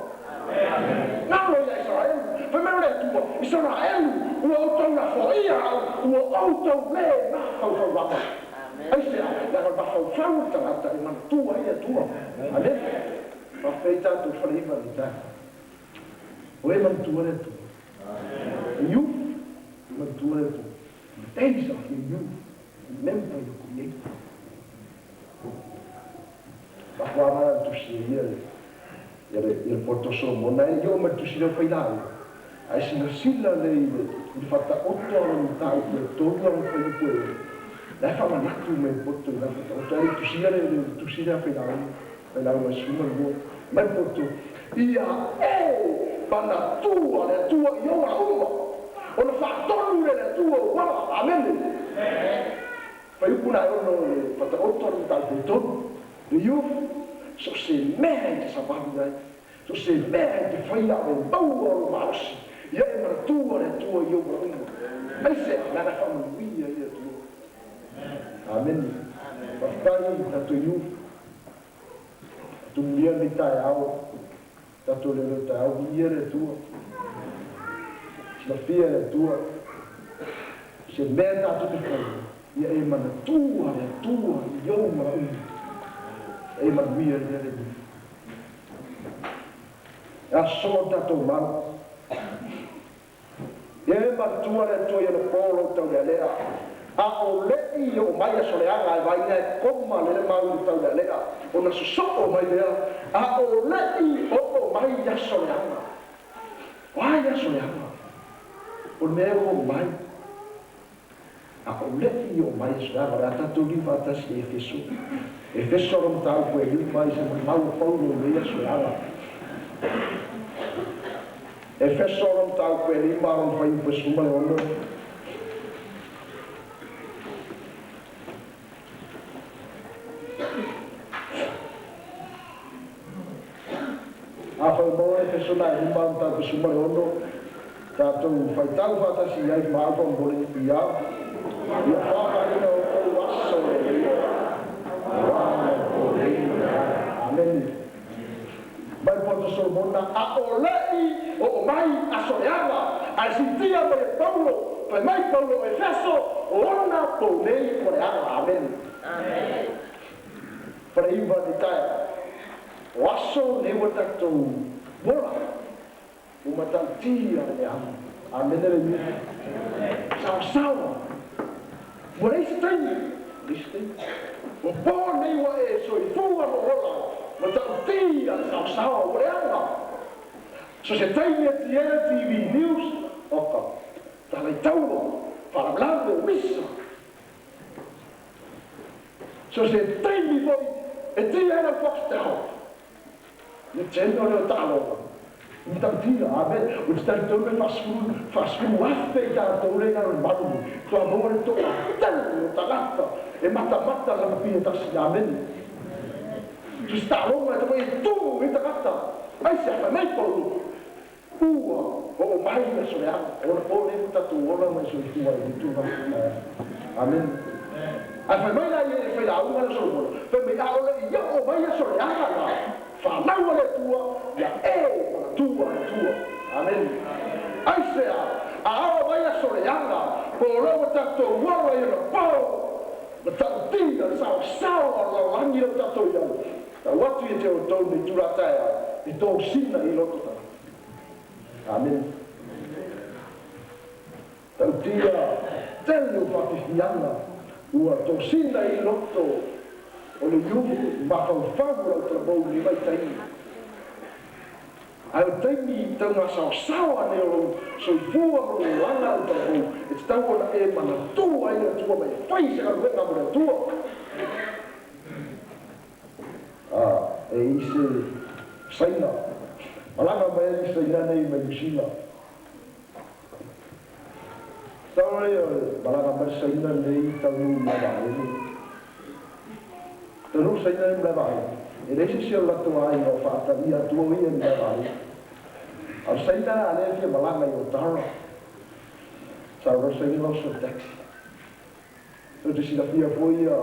Galo ia Isaraelu. Fai mai o le Atua, Isaraelu, ua outou lafoia au, ua outou le mafaufau lava. Aisea? Leaga o le mafaufau o le tagata e manatua ai le Atua. Amene. Faafetai tatou faleiva i le taeao. O e manatua le Atua. Youth, e manatua le Atua. The days of your youth, remember your Creator. Mafuaaga la le tusi e ia ia le ia le poto Solomona e le i oo mai le tusi lea o Failauga, ae silasila lelei i le i le faataoto a lona mataupu e tolu a lona fuaiupu e ono, la e faamanatu mai le poto i lana faataoto ae le i tusia le le tusi lea a Failauga, Failauga 12, mai le poto, Ia e manatua le Atua i ou ala uma, ona faatonu lea e le Atua ou ala. Amene. Fuaiupu na e ono e faataoto a le mataupu e tolu. Le youth, so o se mea e te savali ai, so o se mea e te faia a o e maua lou malosi, ia e manatua le Atua i ou ala uma. Aisea? Leaga e faamanuia ai le Atua. Amene. Faafetai i tatou youth. Tumulia lenei taeao, tatou leoleo taeao, viia le Atua. Silafia e le Atua se mea tatou te faia, ia e manatua le Atua i ou manaoga, e manuia ai lea le nuu. Aso o tatou mau. Ia e manatua le Atua i ona po lou taulealea. A o le'i oo mai aso leaga e vaaiga e koma le le mau i le taulealea ona sosoo mai lea. A o le'i oo mai aso leaga. O a i aso leaga? O le mea e oo mai. A o le'i oo mai aso leaga. O le a tatou liu faatasi i Efeso. Efeso lona mataupu e 5 i se molimau o Paulo i nei aso leaga. Efeso lona mataupu e 5 lona fuaiupu e 16. Afai ua maua Efeso na e 5 lona mataupu e 16, tatou faitau faatasi i ai ma au faamolemole ia. Ia faaaogaina outou aso lelei aua le po nei ma le ala. Amene. Mai poto Solomona a o le'i oo mai aso leaga, ae siitia mai e Paulo, fai mai Paulo o Efeso, o ona pou nei ua leaga. Amene. Faleiva nei taeao, o aso nei ua tatou ola, ua matautia le leaga. Amene le iuga. Saosaoa. Ua leai se taimi, leai se taimi. Ua po nei ua e soifua ma ola, matautia le saosaoa, ua leaga. So se taimi e tiea le TV News, oka, talai taua, faalavelave, o misa. So se taimi foi e tia ai lau Foxtel. Le tele o lea taaloga. E matautia, amene. Ou te talitonu e faasefulu, faasefulu afe i tatou lea i lalo o le malu nei, faatoa maua le toatele o tagata e matamata le lakapi e tasi. Amene. So se taaloga e taumai e tumu i tagata, aisea fai mai Paulo, ua oo mai aso leaga, ona po nei ua tatou ola ma e soifua ai i le tulaga. Amene. Ae fai mai la ia e failauga lea o Solomona, fai mai, ʻAʻole i oo mai aso leaga na fanau a le Atua, ia e manatua le Atua. Amene. Aisea? A oo mai aso leaga, po o lea ua tatou ola i ona po, matautia le saosaoa o le lalolagi lea ua tatou i ai, tau atu ia te outou nei itula taeao, e tosina i loto tagata. Amene. Tautia tele o faafiafiaga ua tosina i loto o le iuvu mafaufau o lau talavou i lenei vaitaimi. Ae o taimi taugasaosaoa nei o lou soifua ma lou olaga lau talavou, e tatau ona e manatua ai le Atua ma e fai se galuega mo le Atua. A e i se Saina, malaga mai ai le Saina nei mai Niu Sila. Sau ai o le malaga mai le Saina nei taunuu mai vaalele. Taunuu le Saina nei malae vaalele. E leai se isi o le latou aiga o faatalia atu o ia i malae vaalele. A o le Saina la lea e fia malaga i Otara. Sau loa le Saina oso i le taxi. Tou te silafia foi ia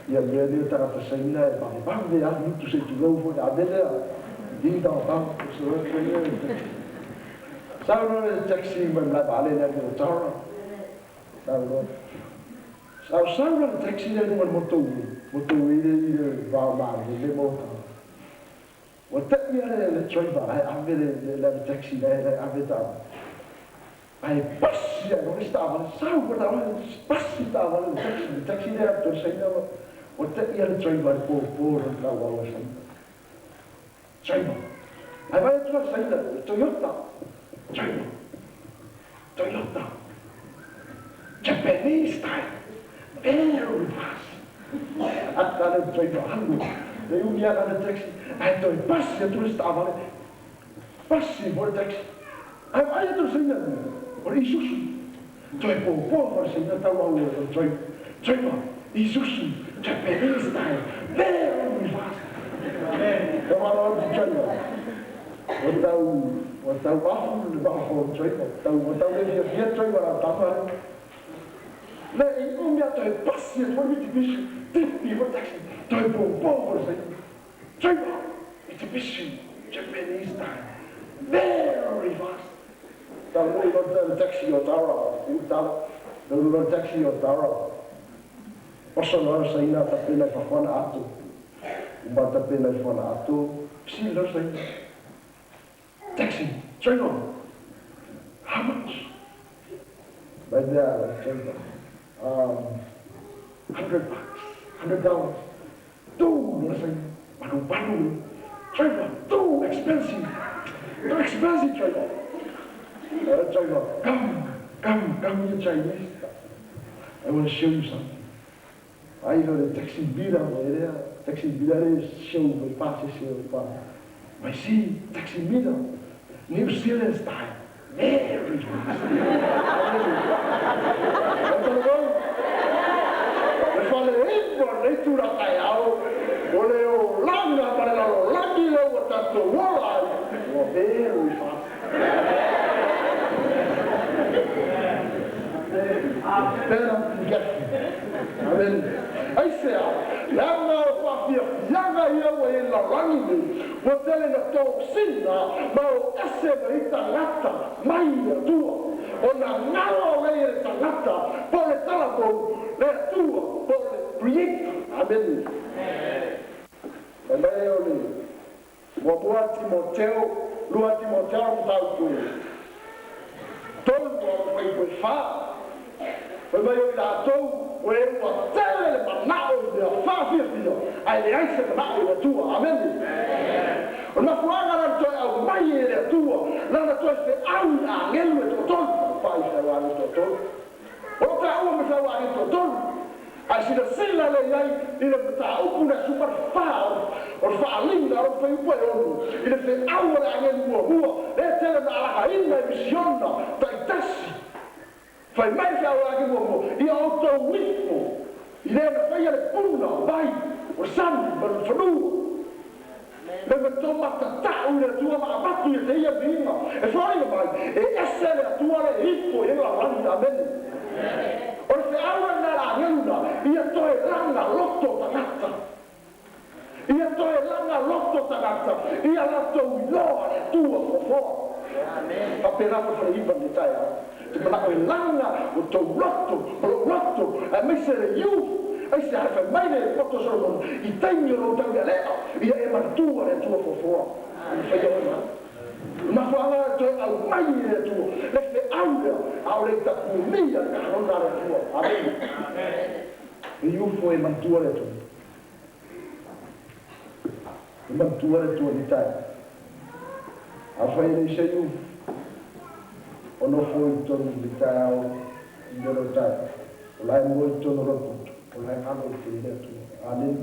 ia mea nei o tagata Saina e vavevave alu utu se i tulou foi a mea lea ding dong dong sau loa le taxi mai malae vaalele alu i Otara. Sau loa sau sau loa le taxi lea i luga o le motorway motorway lea i le va o malele ma Otara. Ua te'i lava le driver la e ave le le taxi la e ave taavale. Ae pasi ae loa le isi taavale, sau le taavale, pasi le taavale le taxi, le taxi lea atu le Saina ua te'i lava le driver i le pōpō lona lauao e Saina. Driver. Ae vaai atu la le Saina, le Toyota. Driver. Toyota. Japanese style. Very fast. Ata le driver alu. Le umi ana le taxi, ae toe pasi atu le isi taavale. Pasi foi le taxi. Ae vaai atu le Saina, o le Isuzu. Toe popoa foi le Saina tau au e le driver. Driver, Isuzu, Japanese style, very fast. Ka malo atu driver. Ua tau, ua tau afu le vaa o le driver. Tau, ua tau le fiafia le driver a tama lea. Le i umi a toe pasi atu foi le Mitsubishi, tipi foi le taxi, toe popoa foi le Saina. Driver, Mitsubishi, Japanese style, very fast. Taunuu loa le taxi o Tara, i Utala, taunuu loa le taxi o Tara, oso loa le Saina tapena i fafo ana ato. Uma tapena i fafo ana ato, fesili loa le Saina. Taxi, driver, how much? Mai mea driver, $100, $100. Tu, no sai, manu, driver, too expensive. Too expensive, driver. Driver, come here, Chinese. I want to show you something. I know the taxi bira, taxi bira show my pass, I see taxi meter, New Zealand style, very fast. Very fast. Better get. Amen. Ai se a, langa o whawhia fianga ia wa e la rangi nei, wa tele na tō sina, ma o ese ma i tangata, mai ia tua. O na ngalo lei e tangata, po le talamou, le atua, po le creator. Amen. E mai o le, mua Timoteo, lua Timoteo mtau pue. Tolu o whai pue wha. Fai mai o i lātou, o e ua tele le manao i mea whawhia, ai le ai se manao i atua. Amen. O mafuanga na toe au mai e le atua, lana toe fe au i angelu e tōtolu, pai fe au angelu tōtolu. O te aua me fe au angelu tōtolu. Ai sina sila le iai i le mata upu na super wha o le whaalinga o le whai upu e onu. I le fe au le angelu mua mua, le tele na alaha ina e misiona, taitasi. Fai mai fe au ake mua mua, ia o tō wifo, i lea na whaia le puna, vai, o sami, ma le whanua. Le me tō matatau i le atua ma amatu i te ia miinga. E whainga mai, e ese le atua le ifo i la rangi, amen. O le fe aua nā la angeluna, ia toe langa loto tangata. Ia toe langa loto tangata, ia latou iloa le atua fofoa. Whapera pa whare iwa ni taia. Te mana o e langa o tau loto, o lo loto, a mai se le youth, ai se hae whai mai le poto Solomon, i taimi o lo tau lea, ia e matua le atua fofoa. Whai o ema. Mafuanga toe au mai le atua, le fe au lea, au le takumia le kahanona le atua. Amen. Le youth o e matua le atua. E matua le atua ni taia. A whai le se youth, o no foi tonu le taeao i lero tae. O lai mo i tonu raputu, o lai ngalo i te le atua. Amen.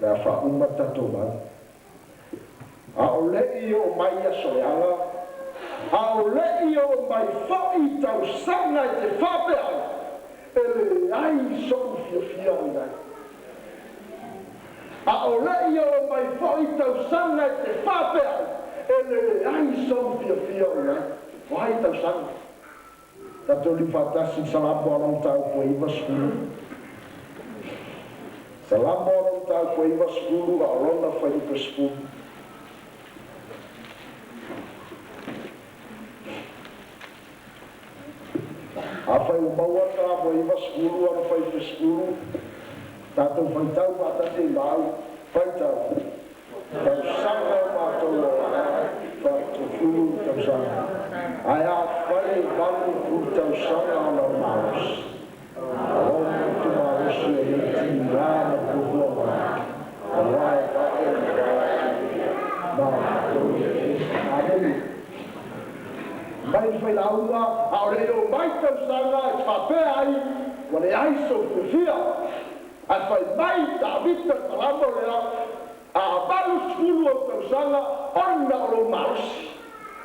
Rea wha tatou mai. A o le i o mai a soeanga, a o le i o mai whai tau sanga i te whapea, e le ai so fiafia o iai. A o le i o mai whai tau sanga i te whapea, e le ai so fiafia o iai. O hai tau sanga. Tatou li whatasi salamo along tau po iwa skulu. Salamo along tau po iwa skulu a olona whai upe skulu. A whai o maua salamo iwa skulu ana whai upe skulu. Tātou whai tau wātate i lau, whai tau. Tau sanga o mātou o whātofuru tau sanga. Ai a whai valu pu tau sanga o lau maos. O tu maosi e le tina na puhua mai. O lai whae ma mātou. Amen. Mai whai launga, a o le o mai tau sanga e whapea ai, wa le ai so fuhia. A whai mai Davita salamo lea, a valu sfulu o tau sanga, ona o lou malosi.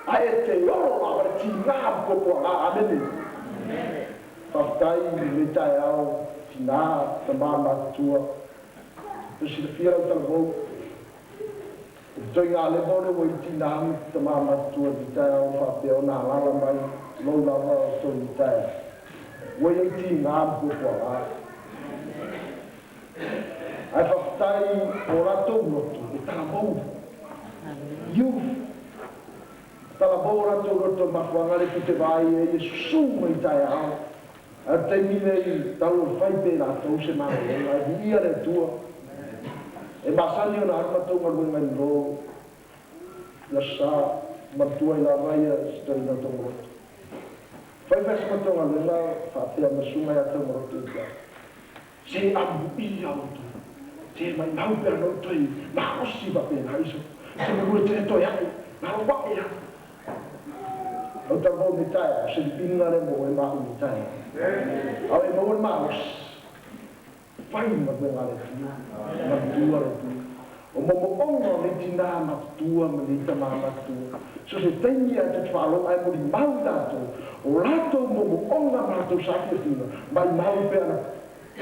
Ai e te oro la wa le tina mpopo la, amen. Whaftai le tae ao, tina, tamā matua. Te silafia lau talavou. O toi ngā lewa ole o i tina mi tamā matua di tae ao whapea o nā lala mai, lou lava o toi i tae. Ua i tina mpopo la. Ai whaftai o rātou roto, e talamou. Youth. Talamou o rātou roto mafuanga le ki te vai e ie susu mai tae ao. A te mine i tau o whai pe rātou se marolenga, e hi ia le atua. E masani o na harumatou ngaluenga i rō. Le Aso Sa matua i lava ia si toeaina o Taumaloto. Fai fai se matou galuega faapea ma susuga ia Taumaloto ia te au. Se amuia outou. Se maimau pe ana outou i malosi faapena iso. Se manua e tele toe ae, malo ae lava. Au talavou nei taeao, o se lipiga lea mo oe ma au nei taeao. A o e maua le malosi. Fai le galuega a le Atua, manatua le Atua. O momooga o nei tinā matutua ma nei tamā matutua, so se taimi lava tou te faalogo ae molimau i latou, o latou momooga ma latou saafiafiga, maimau pe ana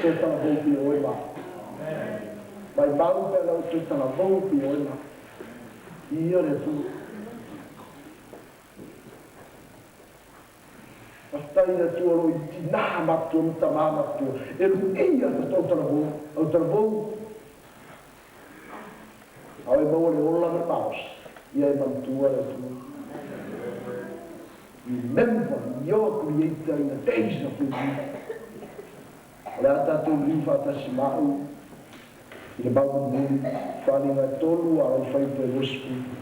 toe talavou pei o oe ma au. Maimau pe ana ou toe talavou pei o oe ma au. Viia le Atua. Faafetai i le Atua o lo o i tinā matutua ma tamā matutua e luʻia ta tou talavou, au talavou, a o e maua le ola ma le malosi, ia e manatua le Atua. Remember your Creator in the days of your youth. O le a tatou liu faatasi ma au i le mau mulimuli, faaaliga e tolu a o fai toe 20.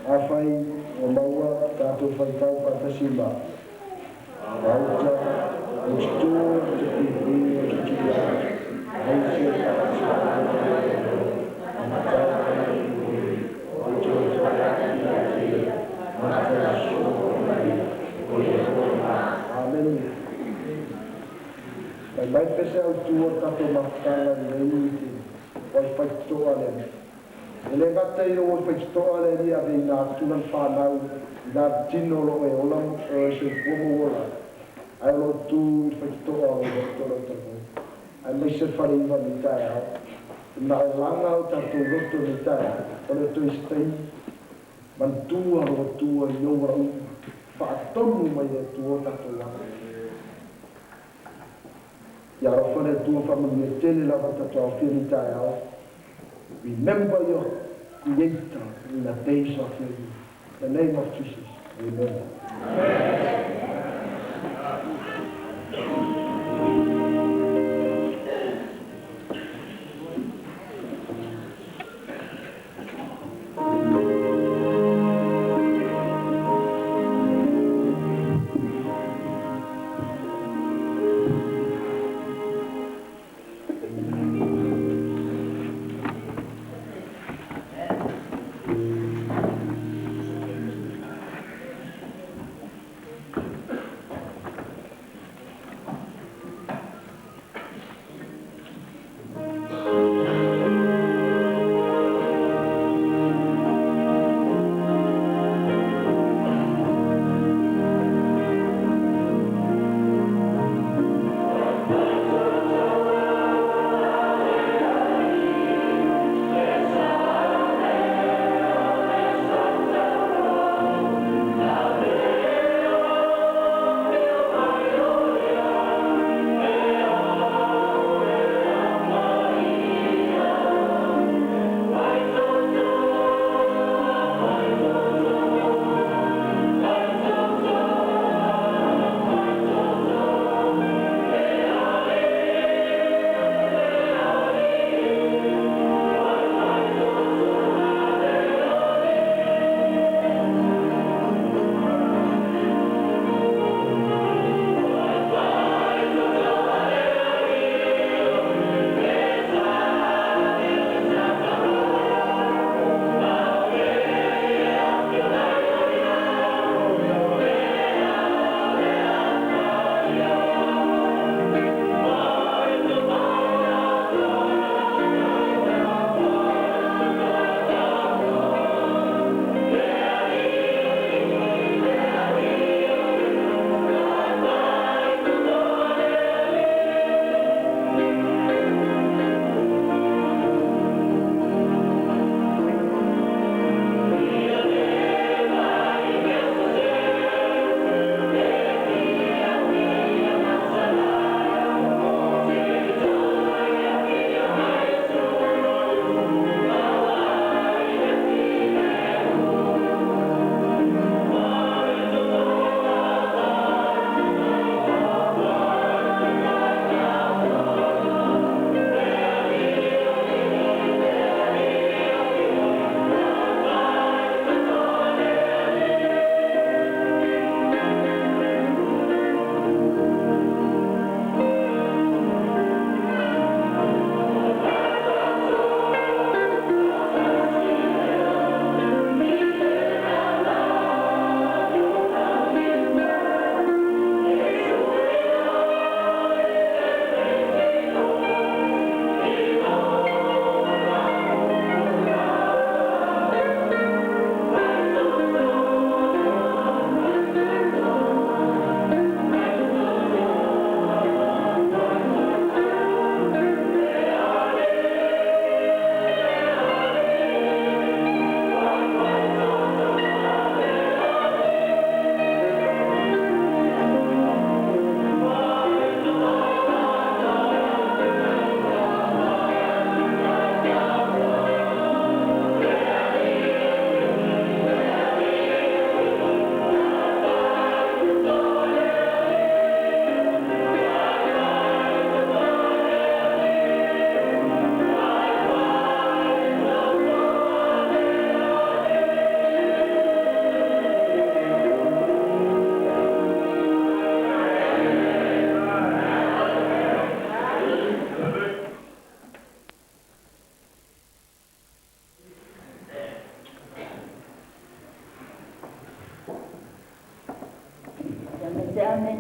Afai ua maua tatou faitau faatasi ma Maota, o te tū i te pīpī o te tū Aise Amene. Fai mai pese autu o le tatou mafutaga i lenei i te waiwhaitotoa lea. E le gata i lou waiwhaitotoa lea li ave ina atu lana whanau i la tino lo e ola e soifua ma ua ola ai, ae o lo o tu i le faitotoa o lou loto lau talavou. Aemaise le faleiva nei taeao, i malaga o tatou loto nei taeao, o le toe se taimi, manatua lou Atua i ou alauma, faatonu mai le Atua o tatou ala. Ia alofa le Atua faamanuia tele lava tatou aofia nei taeao. Remember your Creator in the days of your youth. In the name of Jesus. Amen.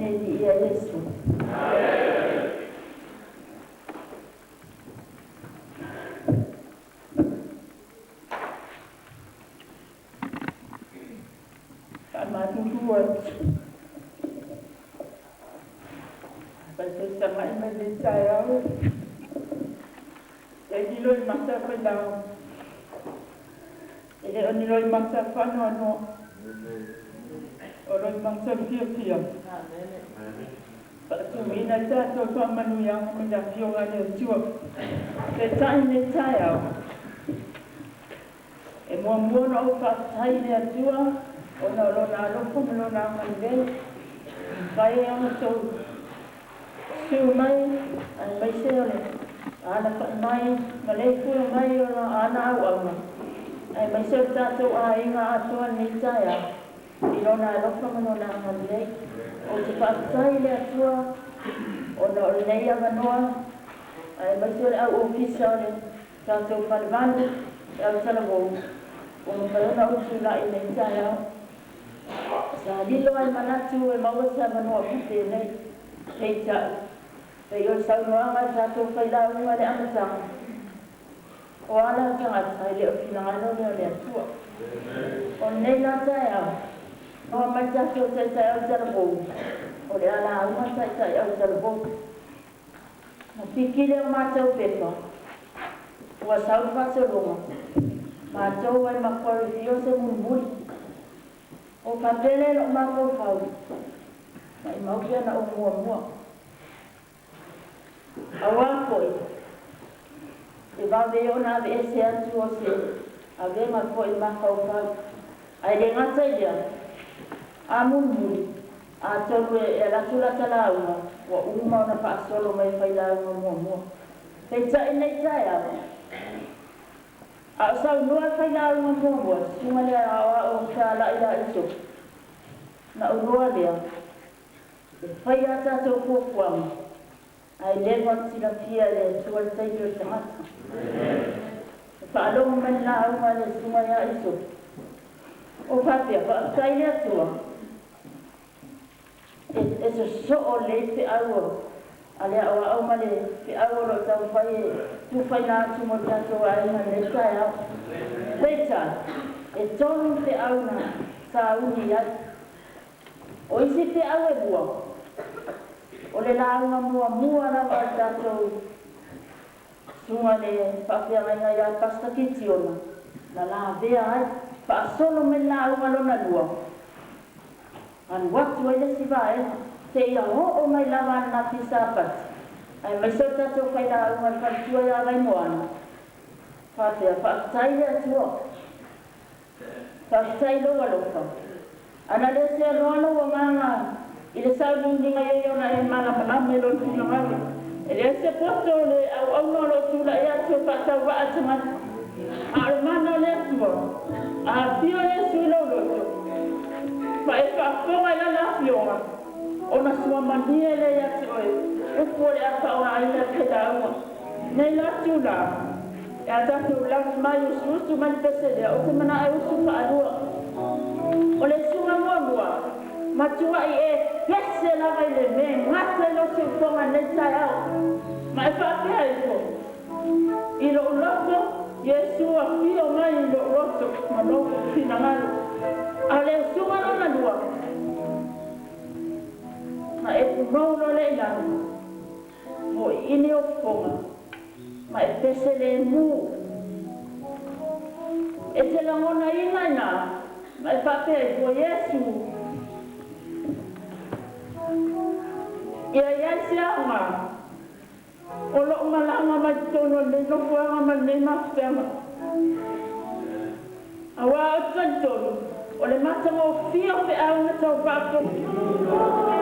Amene viia Iesu. Faamalulu atu. Faitausagai mai lenei taeao. E lilo i mata failau. E le o ni loi mata faanoanoa. O loi mata fiafia. Faatuina tatou faamanuiaga ma le afioga a le Atua. Peitai lenei taeao. E muamua ona ou faafetai i le Atua ona o lona alofa ma lona agalelei. Mafai ai ona outou susu mai aemaise o le alafai mai ma leifua mai o ana auauna aemaise o le tatou aiga atoa lenei taeao i lona alofa ma lona agalelei. Ou te faafetai i le Atua ona o lenei avanoa aemaise o le au ofisa o le tatou falevalu le au talavou ua mafai ona ou tulai i lenei taeao. Sa lilo ai manatu e maua se avanoa faapenei. Peitai, pei o le saunoaga a le tatou failauga i le amataga, o ala o tagata e le o le finagalo lea o le Atua. O lenei la taeao, noa mai le tatou taitai autalavou, o le a lauga le taitai autalavou. Na piki lea o matou pepa, ua sau le faasologa, matou ai ma Macquarie Fio se mulimuli. O faapea lea i lou mafaufau, maimau pea na ou muamua. Auā foi, e vave ona aveese atu o se avega foi i le mafaufau. Ae le gata i lea, a mulimuli, atonu e alu atu lata lauga, ua uma ona faasolo mai e failauga muamua. Peitai lenei taeao, a o saunoa le failauga muamua, le susuga lea aoao fealai ia Isopu, na ou iloa lea, e fai a tatou fuafuaga, ae leva ona silafia e le Atua le taimi o le tagata. E faalogo mai le lauga a le susuga ia Isopu, o faapea, faafetai i le Atua, e sosoo lelei le feau a le aoao ma le feau o lo o taumafai e tufaina atu mo le tatou aiga i lenei taeao. Peitai, e 3 feau na sauni i ai. O isi feau e 2, o le lauga muamua lava a le tatou susuga i le faafeagaiga ia Pastor Kitiona, na lavea ai, faasolo mai le lauga lona 2, alu atu ai le isi vaega, seia oo mai lava ananafi i Sapati, aemaise o le tatou failauga i le faletua ia Vaimoana, faapea, faafetai i le Atua, faafetai i lou alofa. Ana le seanoa lou agaga i le sauniuniga i ai ona e malamalama i lona finagalo. E leai se poto o le auauna o lo o tulai atu e faatauvaa tagata. A o le mana o le Atua, a afio Iesu i lou loto, ma e faafofoga i lana afioga, ona suamalie lea ia te oe, upu o le a faaaogaina e le failauga. Nei la tula, e a tatou lagi mai usuusu mai le pese lea, ou te manao e usu faalua. O le usuga muamua, matuai e pese lava i le mea e gata i lou siufofoga i lenei taeao. Ma e faapea ifo, i lou loto, Iesu afio mai i lou loto ma lou finagalo. A o le usuga lona lua, na e punou loa lea i lalo, moiini ou fofoga, ma e pese lemu. E te lagonaina i ina, ma e faapea ifo, Iesu, ia i ai se aoga o lou malaga mai totonu o lenei nofoaga ma lenei mafutaga. Auā ou te talitonu, o le matagofie o feau na tau faafofoga.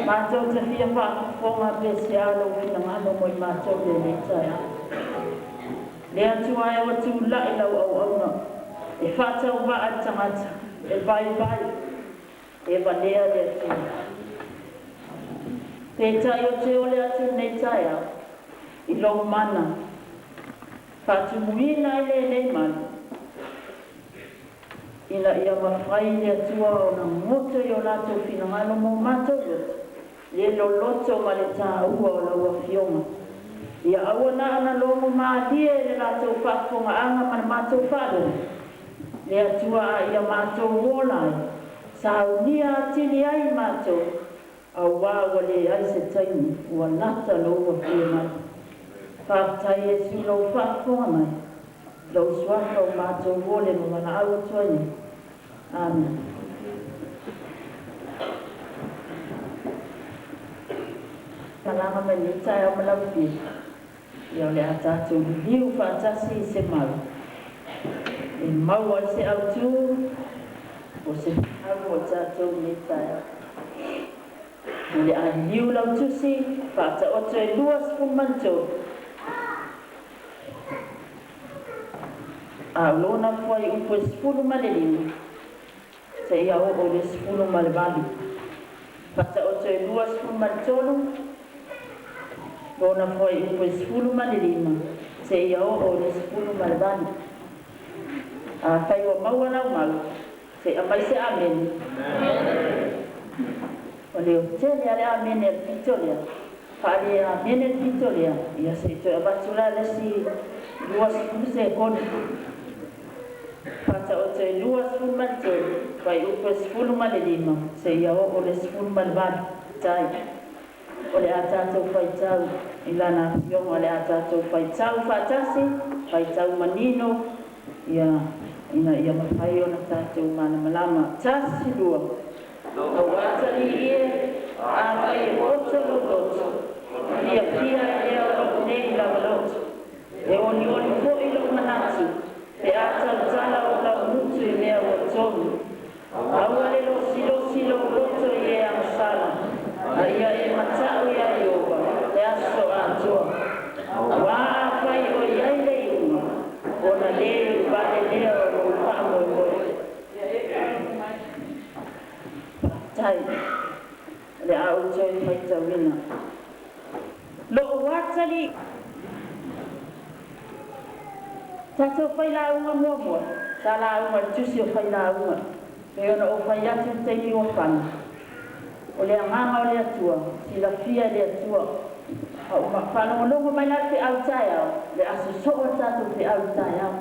Mātou te fia whaafofoga pe se a lou finagalo mo i mātou i lenei taeao. Le Atua e ua tulai lau auauna e faatauvaa le tagata e vaivai e valea le Atua. Peitai ou te ole atu i lenei taeao i lou mana faatumuina ai lenei malu ina ia mafai le Atua ona goto i o latou finagalo mo matou loto, le loloto ma le tāua o lau Afioga. Ia aua na ona logo malie le latou faafofogaaga ma le matou faalogo, le Atua a ia matou ola ai, saunia atili ai matou, auā ua leai se taimi, ua lata lou afio mai. Faafetai Iesu i lou faafofoga mai, lou suafa ua matou ole ma valaau atu ai nei. Amene. Malaga mai lenei taeao ma lau Afioga, ia o le a tatou liliu faatasi i se mau e maua ai se autu o se feau mo tatou i lenei taeao. O le a liliu lau tusi Faataoto e 23, a o lona fuaiupu e 15 seia oo i le 18. Faataoto e 23, lona fuaiupu e 15 seia oo i le 18. Afai ua maua lau mau, se i aumai se amene. Ua leotele lava le amene a le pito lea. Faale-amene le pito lea, ia se i toe avatu la le isi 20 sekone. Faataoto e 23, fuaiupu e 15 seia oo i le 18. Tai. O le a tatou faitau i Lana Afioga, o le a tatou faitau faatasi, faitau manino, ia, ina ia mafai ona tatou malamalama. Tasi, lua. Lou atalii e, afai e poto lou loto, fiafia ai lea o lou nei lava loto, e olioli foi lou manatu, pe a tautala ou laumutu i mea ua tonu. Aua le losilosi lou loto i e agasala, a ia e mata'u iā Ieova le aso atoa. Auā afai o i ai le iuga, ona lē iuvale lea o lou faamoemoe. Faafetai. O le a ou toe faitauina. Lou atalii. Tatou failauga muamua, sa lauga i le tusi o Failauga, pei ona ou fai atu i le taimi ua fano, o le agaga o le Atua, silafia e le Atua. A ua faalogologo mai la le feau taeao, o le a sosoo le tatou feau i le taeao.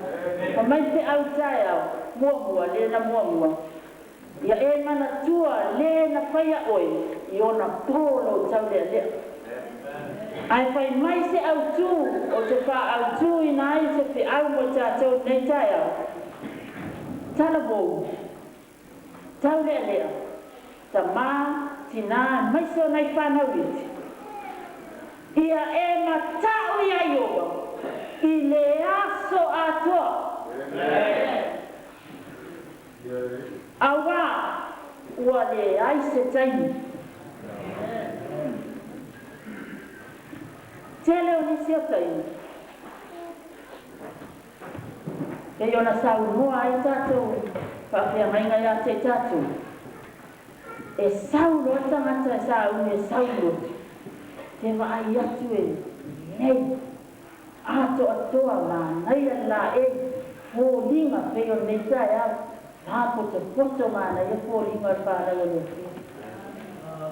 Fai mai le feau taeao, muamua, lena muamua, Ia e manatua le na faia oe i ona po lou taulealea. Ae fai mai se autū ou te faaautuina ai se feau mo i tatou i lenei taeao. Talavou, taulealea, tamā, tinā aemaise o nai fanau iti, ia e mata'u iā Ieova i le aso atoa. Auā ua leai se taimi. Tele o nisi o taimi, pei ona saunoa ai tatou faafeagaiga ia te i tatou, e sau loa le tagata e sauni e sau i lotu, te vaai atu e lelei, atoatoa, manaia le laei, foliga pei o lenei taeao, mapotopoto manaia foliga o le fanau a le Atua.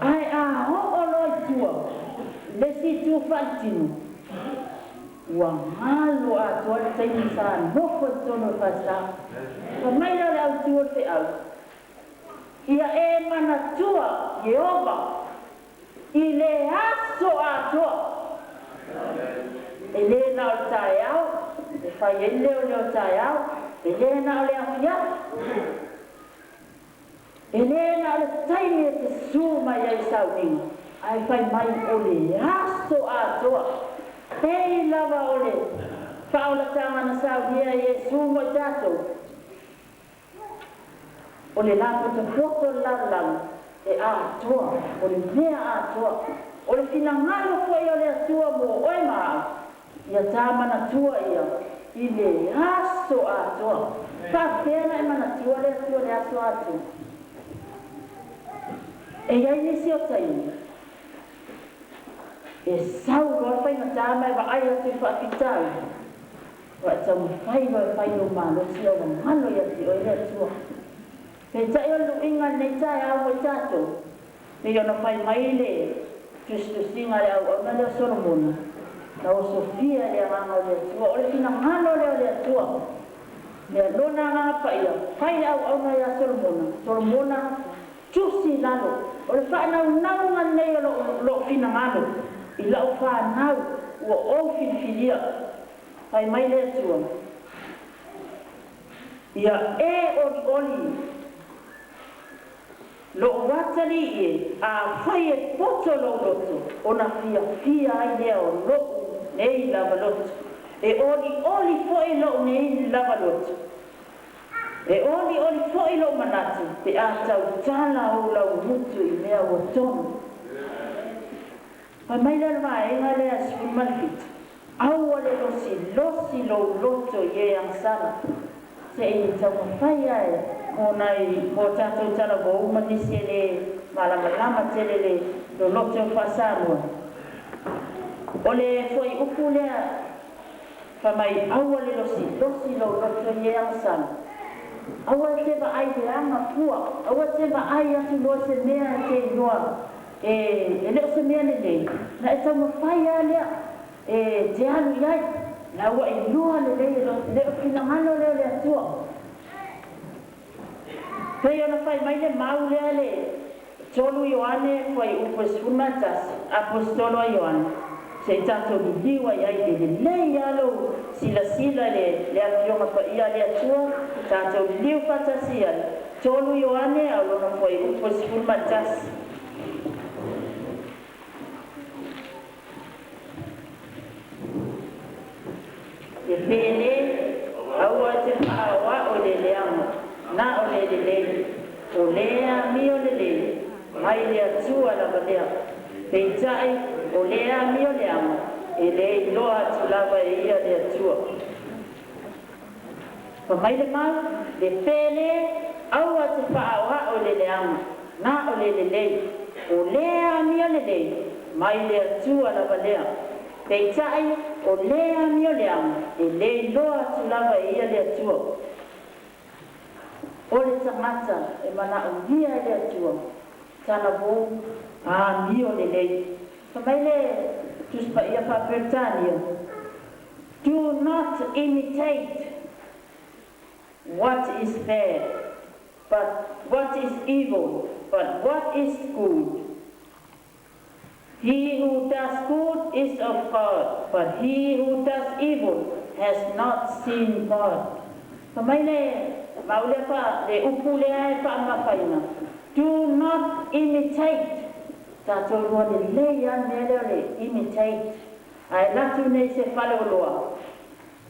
Ae a oo loa i tua i le isi itu faaletino, ua galo atoa le taimi sa nofo i totonu o le falesa. Fai mai lea o le autu o le feau, Ia e manatua Ieova i le aso atoa. E le na o le taeao e fai ai le leoleo taeao, e le na o le afiafi, e le na o le taimi e te susu mai ai i sauniga, ae fai mai o le aso atoa. Pei lava o le faaolataga na saunia e Iesu mo i tatou, o le lapotopoto o le lalolagi, E atoa, o le mea atoa. O le finagalo fo'i o le Atua mo oe ma a'u, ia tā manatua ia i le aso atoa. Faapea na e manatua le Atua le aso atoa? E i ai nisi o taimi e sau loa le faigatā ma e vaai atu i faafitauli, ua e taumafai loa e fai lou malosi ae ua galo ia te oe le Atua. Peitai o le lu'iga i lenei taeao mo i tatou, pei ona fai mai le tusitusiga a le auauna lea o Solomona, na osofia e le Agaga o le Atua, o le finagalo lea o le Atua, mea Lona Agaga Paia, fai le auauna ia Solomona, Solomona tusi i lalo, o le faanaunauga lenei o lo'u finagalo i la'u fanau ua ou filifilia. Fai mai le Atua, Ia e olioli lo'u atalii e, afai e poto lou loto, ona fiafia ai lea o lo'u nei lava loto, e olioli fo'i lo'u nei lava loto, e olioli fo'i lo'u manatu, pe a tautala ou laumutu i mea ua tonu. Fai mai lea o le vaega lea 17, Aua le losilosi lou loto i e agasala, se i taumafai ae mo nai mo tatou talavou ma nisi e lē malamalama tele le loloto faa-Samoa. O le fuaiupu lea fai mai aua le losilosi lou loto i e agasala, aua e te vaai leaga fua, aua e te vaai atu loa i se mea e te iloa e e le o se mea lelei, ona e taumafai lava lea e te alu i ai, la ua iloa lelei e le o finagalo lea o le Atua. Pei ona fai mai le mau lea le 3 Ioane fuaiupu e 11, Aposetolo a Ioane, se i tatou liliu ai ai, e lelei lava lou silasila i le Afioga Paia a le Atua, tatou liliu faatasi ai, 3 Ioane a o lona fuaiupu e 11. Le pele, aua e te faaoao i le leaga, na o le lelei. O lē amio lelei, mai le Atua lava lea. Peitai, o lē amio leaga, e le iloa atu lava e ia le Atua. Fai mai le mau, le pele, aua e te faaoao i le leaga, na o le lelei. O lē amio lelei, mai le Atua lava lea. Peitai, o lē amio leaga, e le iloa atu lava e ia le Atua. O le tagata e manaomia e le Atua talavou amio lelei. Fai mai le Tusi Paia faa-Peretania, Do not imitate what is bad, but what is evil, but what is good. He who does good is of God, but he who does evil has not seen God. Fai mai le mau lea fa, le upu lea e faamamafaina, do not imitate. Tatou lua lelei lava le mea lea o le imitate. A e latu nei i se faleoloa,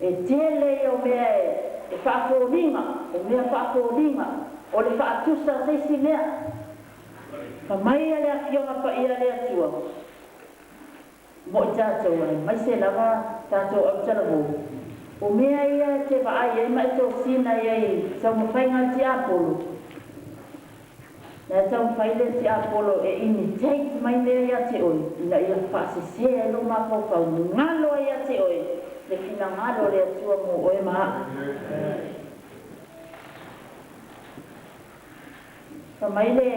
e tele ia o mea e faafoliga, o mea faafoliga, o le faatusa o se isi mea. Fa mai le Afioga Paia a le Atua mo i tatou, aemaise lava tatou autalavou, o mea ia e te vaai ai ma e tosina ai i taumafaiga a le tiapolo, na e taumafai le tiapolo e imitate mai mea ia te oe, ina ia faasesē ai lou mafaufau, galo ai ia te oe le finagalo o le Atua mo oe ma a'u. Fai mai le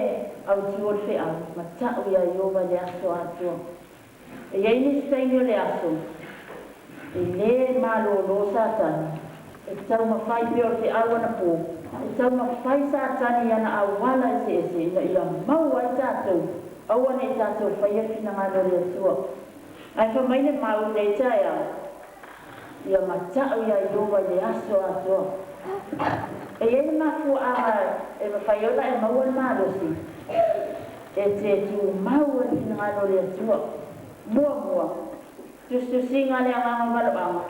autū o le feau, mata'u iā Ieova i le aso atoa. E i ai nisi taimi o le aso e lē malōlō Satani, e taumafai pea o le feau anapō, e taumafai Satani i ana auala eseese ina ia maua ai tatou, aua ne i tatou faia le finagalo o le Atua. Ae fai mai le mau i lenei taeao, Ia mata'u iā Ieova i le aso atoa. E i ai le mafuaaga e mafai ona e maua le malosi e te tumau ai le finagalo o le Atua. Muamua, tusitusiga le agaga valoaga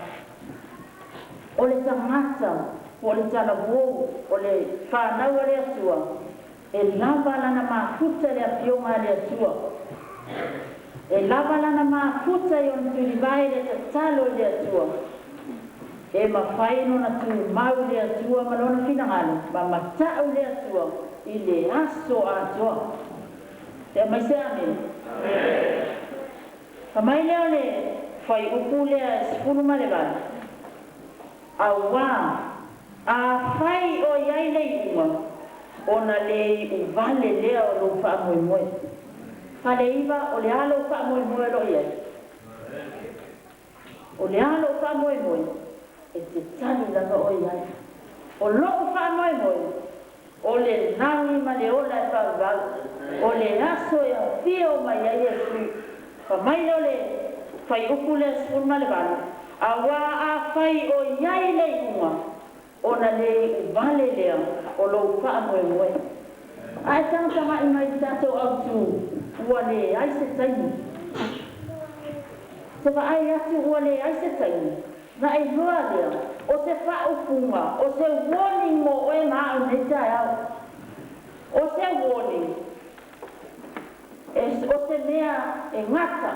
o le tagata po o le talavou o le fanau a le Atua. E lava lana mafuta i le Afioga a le Atua. E lava lana mafuta i ona tulivae i le tatalo i le Atua. E mafai ona tumau i le Atua ma lona finagalo ma mata'u i le Atua i le aso atoa. Se aumai se amene. Fai mai lea o le fuaiupu lea e 18, auā afai o i ai le iuga, ona le iu vale lea o lou faamoemoe. Faleiva, o le a lou faamoemoe o lo o i ai? O le a lou faamoemoe? E te tali lava oe i ai. O lou faamoemoe, o le lagi ma le ola e faavavau, o le aso e afio mai ai Iesu. Fai mai lea o le fuaiupu lea 18, auā afai o i ai le iuga, ona le iu vale lea o lou faamoemoe. Ae tagatagai mai i le tatou autu, ua leai se taimi. Te vaai atu ua leai se taimi, na iloa lea o se faaupuga, o se warning mo oe ma au i lenei taeao. O se warning, o se mea e gata,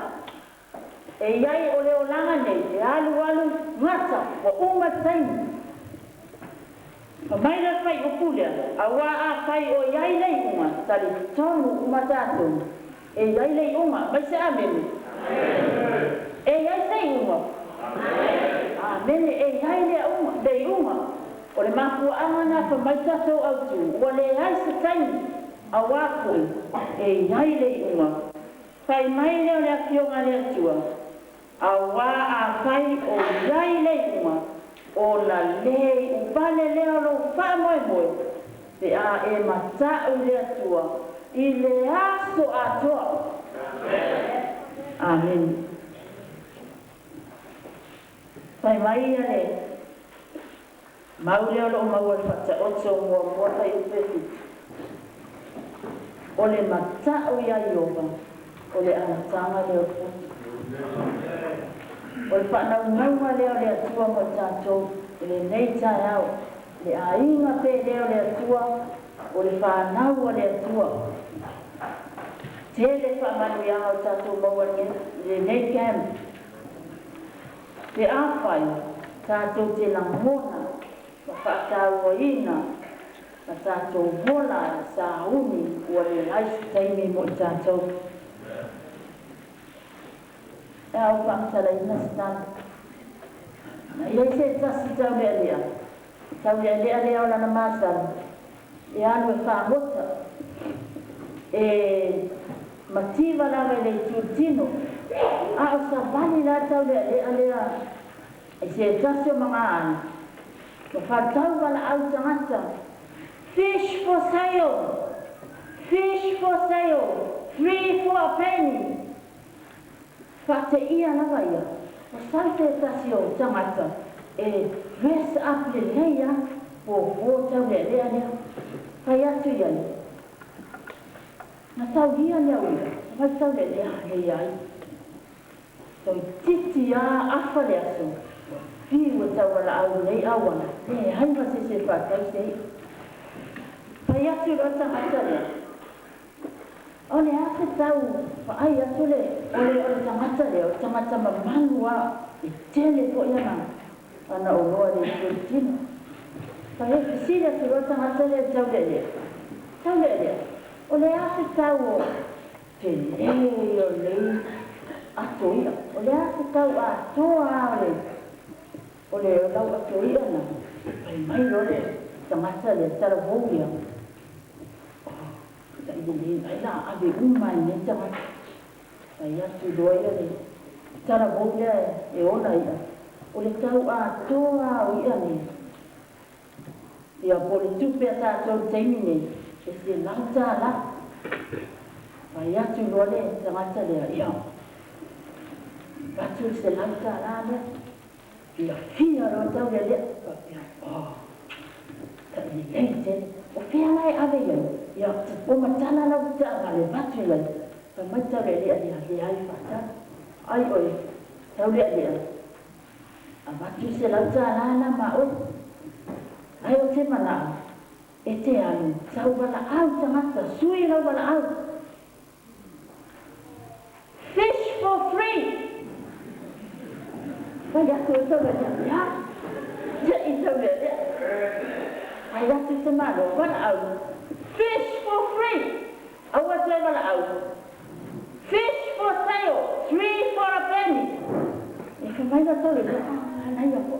e i ai o le olaga nei, e alu alu gata, ua uma le taimi. Fai mai le fuaiupu lea, auā afai o i ai le iuga, talitonu uma tatou, e i ai le iuga. Aumai se amene. E i ai se iuga. Amene, e i ai le iuga. O le mafuaaga na fai mai tatou autu, ua leai se taimi, auā foi e i ai le iuga. Fai mai lea o le Afioga a le Atua, auā afai o i ai le iuga, ona le iu vale lea o lou faamoemoe, pe a e mata'u i le Atua i le aso atoa. Amene. Fai mai ia le mau lea o loo maua i le Faataoto muamua fuaiupu e 7, o le mata'u iā Ieova o le amataga lea o le poto. O le faanaunauga lea o le Atua mo tatou i lenei taeao, le aiga pele o le Atua, o le fanau a le Atua. Tele faamanuiaga o tatou maua i lenei camp. Pe afai tatou te lagona ma faatauaina ma tatou ola ai sauni, ua leai se taimi mo i tatou. E a ou faamatalaina se tala. Na i ai se tasi taulealea, taulealea lea o lana masalo, e alu e fagota, e mativa lava i le itu tino, a o savali la taulealea lea i se tasi o magaai, ma faatau valaau tagata, fish for sale, fish for sale, 3 for a penny. Faateia lava ia, o sau se tasi o tagata e dress up lelei a, puapua taulealea lea. Fai atu i ai, na taulia le au ia, vai taulealea leai. Toeitiiti a afa le aso, ua fiu e taualaau nei auala, leai ma se se faatau se i'a. Fai atu loa tagata lea, o le a se tau vaai atu le o le o le tagata lea, o le tagata mamalu a, e tele foi ana ana oloa i le itu o le tino. Fai ai fesili atu loa le tagata lea i le taulealea, taulealea, o le a se tau o tele o lenei ato i'a, o le a se tau atoa a o le lau ato i'a na. Fai mai loa le tagata lea, talavou ia, oh, tailelei ai la ave uma ai nei tagata. Fai atu loa ia le talavou lea e ona i'a, o le tau atoa o i'a nei, ia po o le tupe a tatou i le taimi nei, e $100. Fai atu loa le tagata lea, ia, avatu le $100 lea. Fiafia loa taulealea, faapea, oh, tailelei tele. O fea la e ave i ai? Ia, o matala lau taavale avatu i ai. Fai mai taulealea lea, leai faatali. Ai oe, taulealea, avatu le $100 la ma oe. Ai o te manao, E te alu sau valaau tagata sui lau valaau. Fish for free. Fai atu e taulealea ia. Se'i taulealea. Fai atu i te Malo valaau. Fish for free. Aua toe valaau. Fish for sale. 3 for a penny. E fai mai la taulealea. Ah, naia po.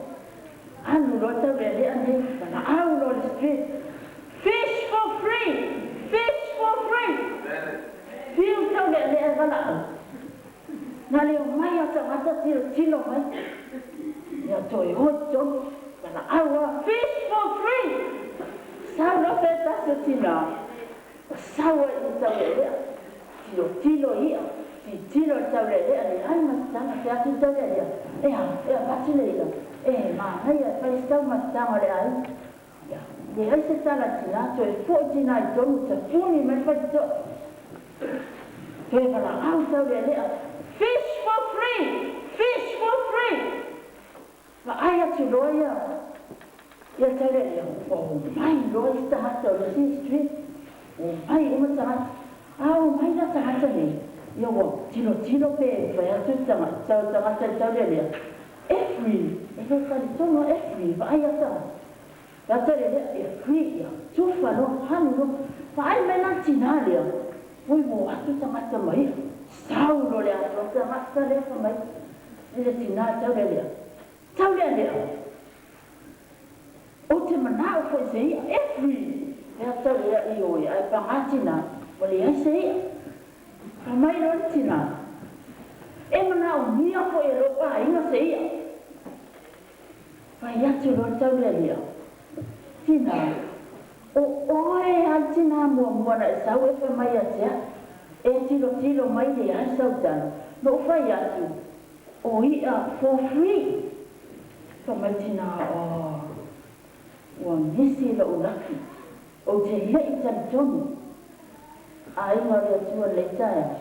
Alu loa taulealea nei. Valaau loa le street. Fish for free. Fish for free. Fiu taulealea e valaau. Na le omai a tagata tilotilo mai. Ia toe o i totonu. Valaau loa. Fish for free. Sau loa se tasi o tinā. Ua sau ai i taulealea. Tilotilo i'a. Tilotilo i le taulealea leai ma se taga. Fai atu le taulealea. E a, e avatu le i'a. E manaia e fai se taumatataga o le aiga. Ia, leai se tala a le tinā. Toe fo'i tinā i totonu tapuni mai le faitotoa. Toe valaau taulealea. Fish for free! Fish for free! Vaai atu loa ia ia taulealea, ua omai loa isi tagata o le isi street. Ua omai uma tagata. A omai la tagata nei, ia ua tilotilo pe fai atu tagata i le taulealea, e free, e le talitonu lava e free, vaai lava tagata. Ia taulealea, e free ia, tufa loa, alu loa. Vaai mai la le tinā lea, oi ua o atu tagata ma ia, sau loa le atoa tagata lea fai mai i le tinā taulealea, Taulealea, ou te manao foi i se i'a, e free, e taulealea ioe, ae pagā tinā, ua leai se i'a. Fai mai loa le tinā, E manaomia foi e lou aiga se i'a. Fai atu loa le taulealea, Tinā, o oe lava le tinā muamua na e sau e fai mai ia te au, e tilotilo mai leai sau tala, na ou fai atu, o i'a for free. Fai mai tinā, Oh, ua misi lo'u laki, ou te le'i talitonu. Aiga o le Atua lenei taeao.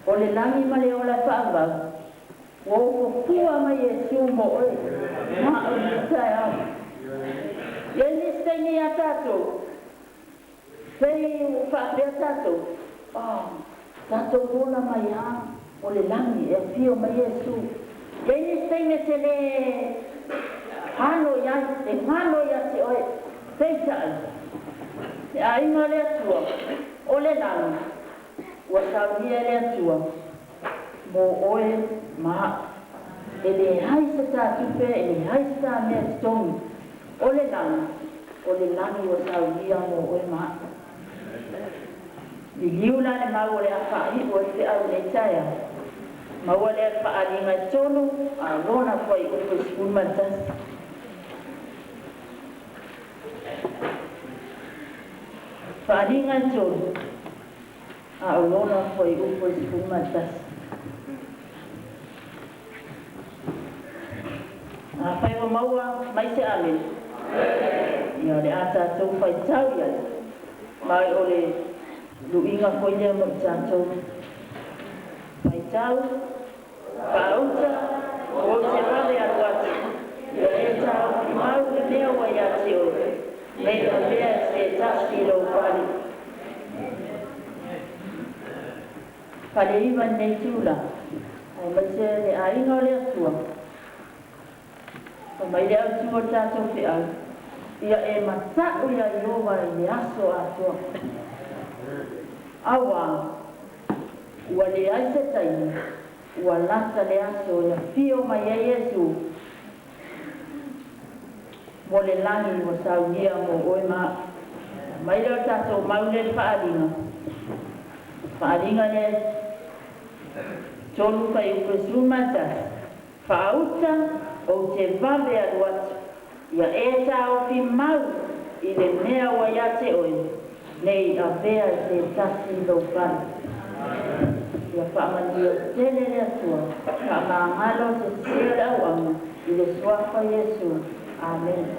O le lagi ma le ola e faavau, ua ofofua mai Iesu mo oe ma au i lenei taeao. I ai nisi taimi iā tatou, pei ua faapea tatou, Oh, tatou ola mai lava o le lagi e afio mai Iesu. I ai nisi taimi e te lē alo i ai, e galo ia te oe, peitai, le aiga o le Atua, o le lagi, Ua saunia e le Atua mo oe ma a'u. E leai se tā tupe, e leai se tā mea e totogi. O le lagi, o le lagi ua saunia mo oe ma a'u. Liliu la le mau o le a faai'u ai le feau i lenei taeao. Maua lea le faaaliga e tolu a o lona fuaiupu e 11. Faaaliga e tolu. A o lona fuaiupu e 11. Afai ua maua mai se amene, ia o le a tatou faitau i ai, ma o le luiga foi lea mo i tatou. Faitau, faauta, ou te vave alu atu, ia e taofi mau le mea ua ia te oe, nei avea e se tasi i lou fale. Faleiva lenei tula, aemaise le aiga o le Atua. Fai mai le autu o le tatou feau, Ia e mata'u iā Ieova i le aso atoa. Auā, ua leai se taimi, ua lata le aso e afio mai ai Iesu mo le lagi ua saunia mo oe ma a'u. Mai lea o le tatou mau lea i le faaaliga, faaaliga lea tolu fuaiupu e 11, Faauta ou te vave alu atu, ia e taofi mau i le mea ua ia te oe, nei avea i se tasi i lou fale. Ia faamanuia tele le Atua, faamagalo se sese o le auauna i le Suafa Iesu. Amene.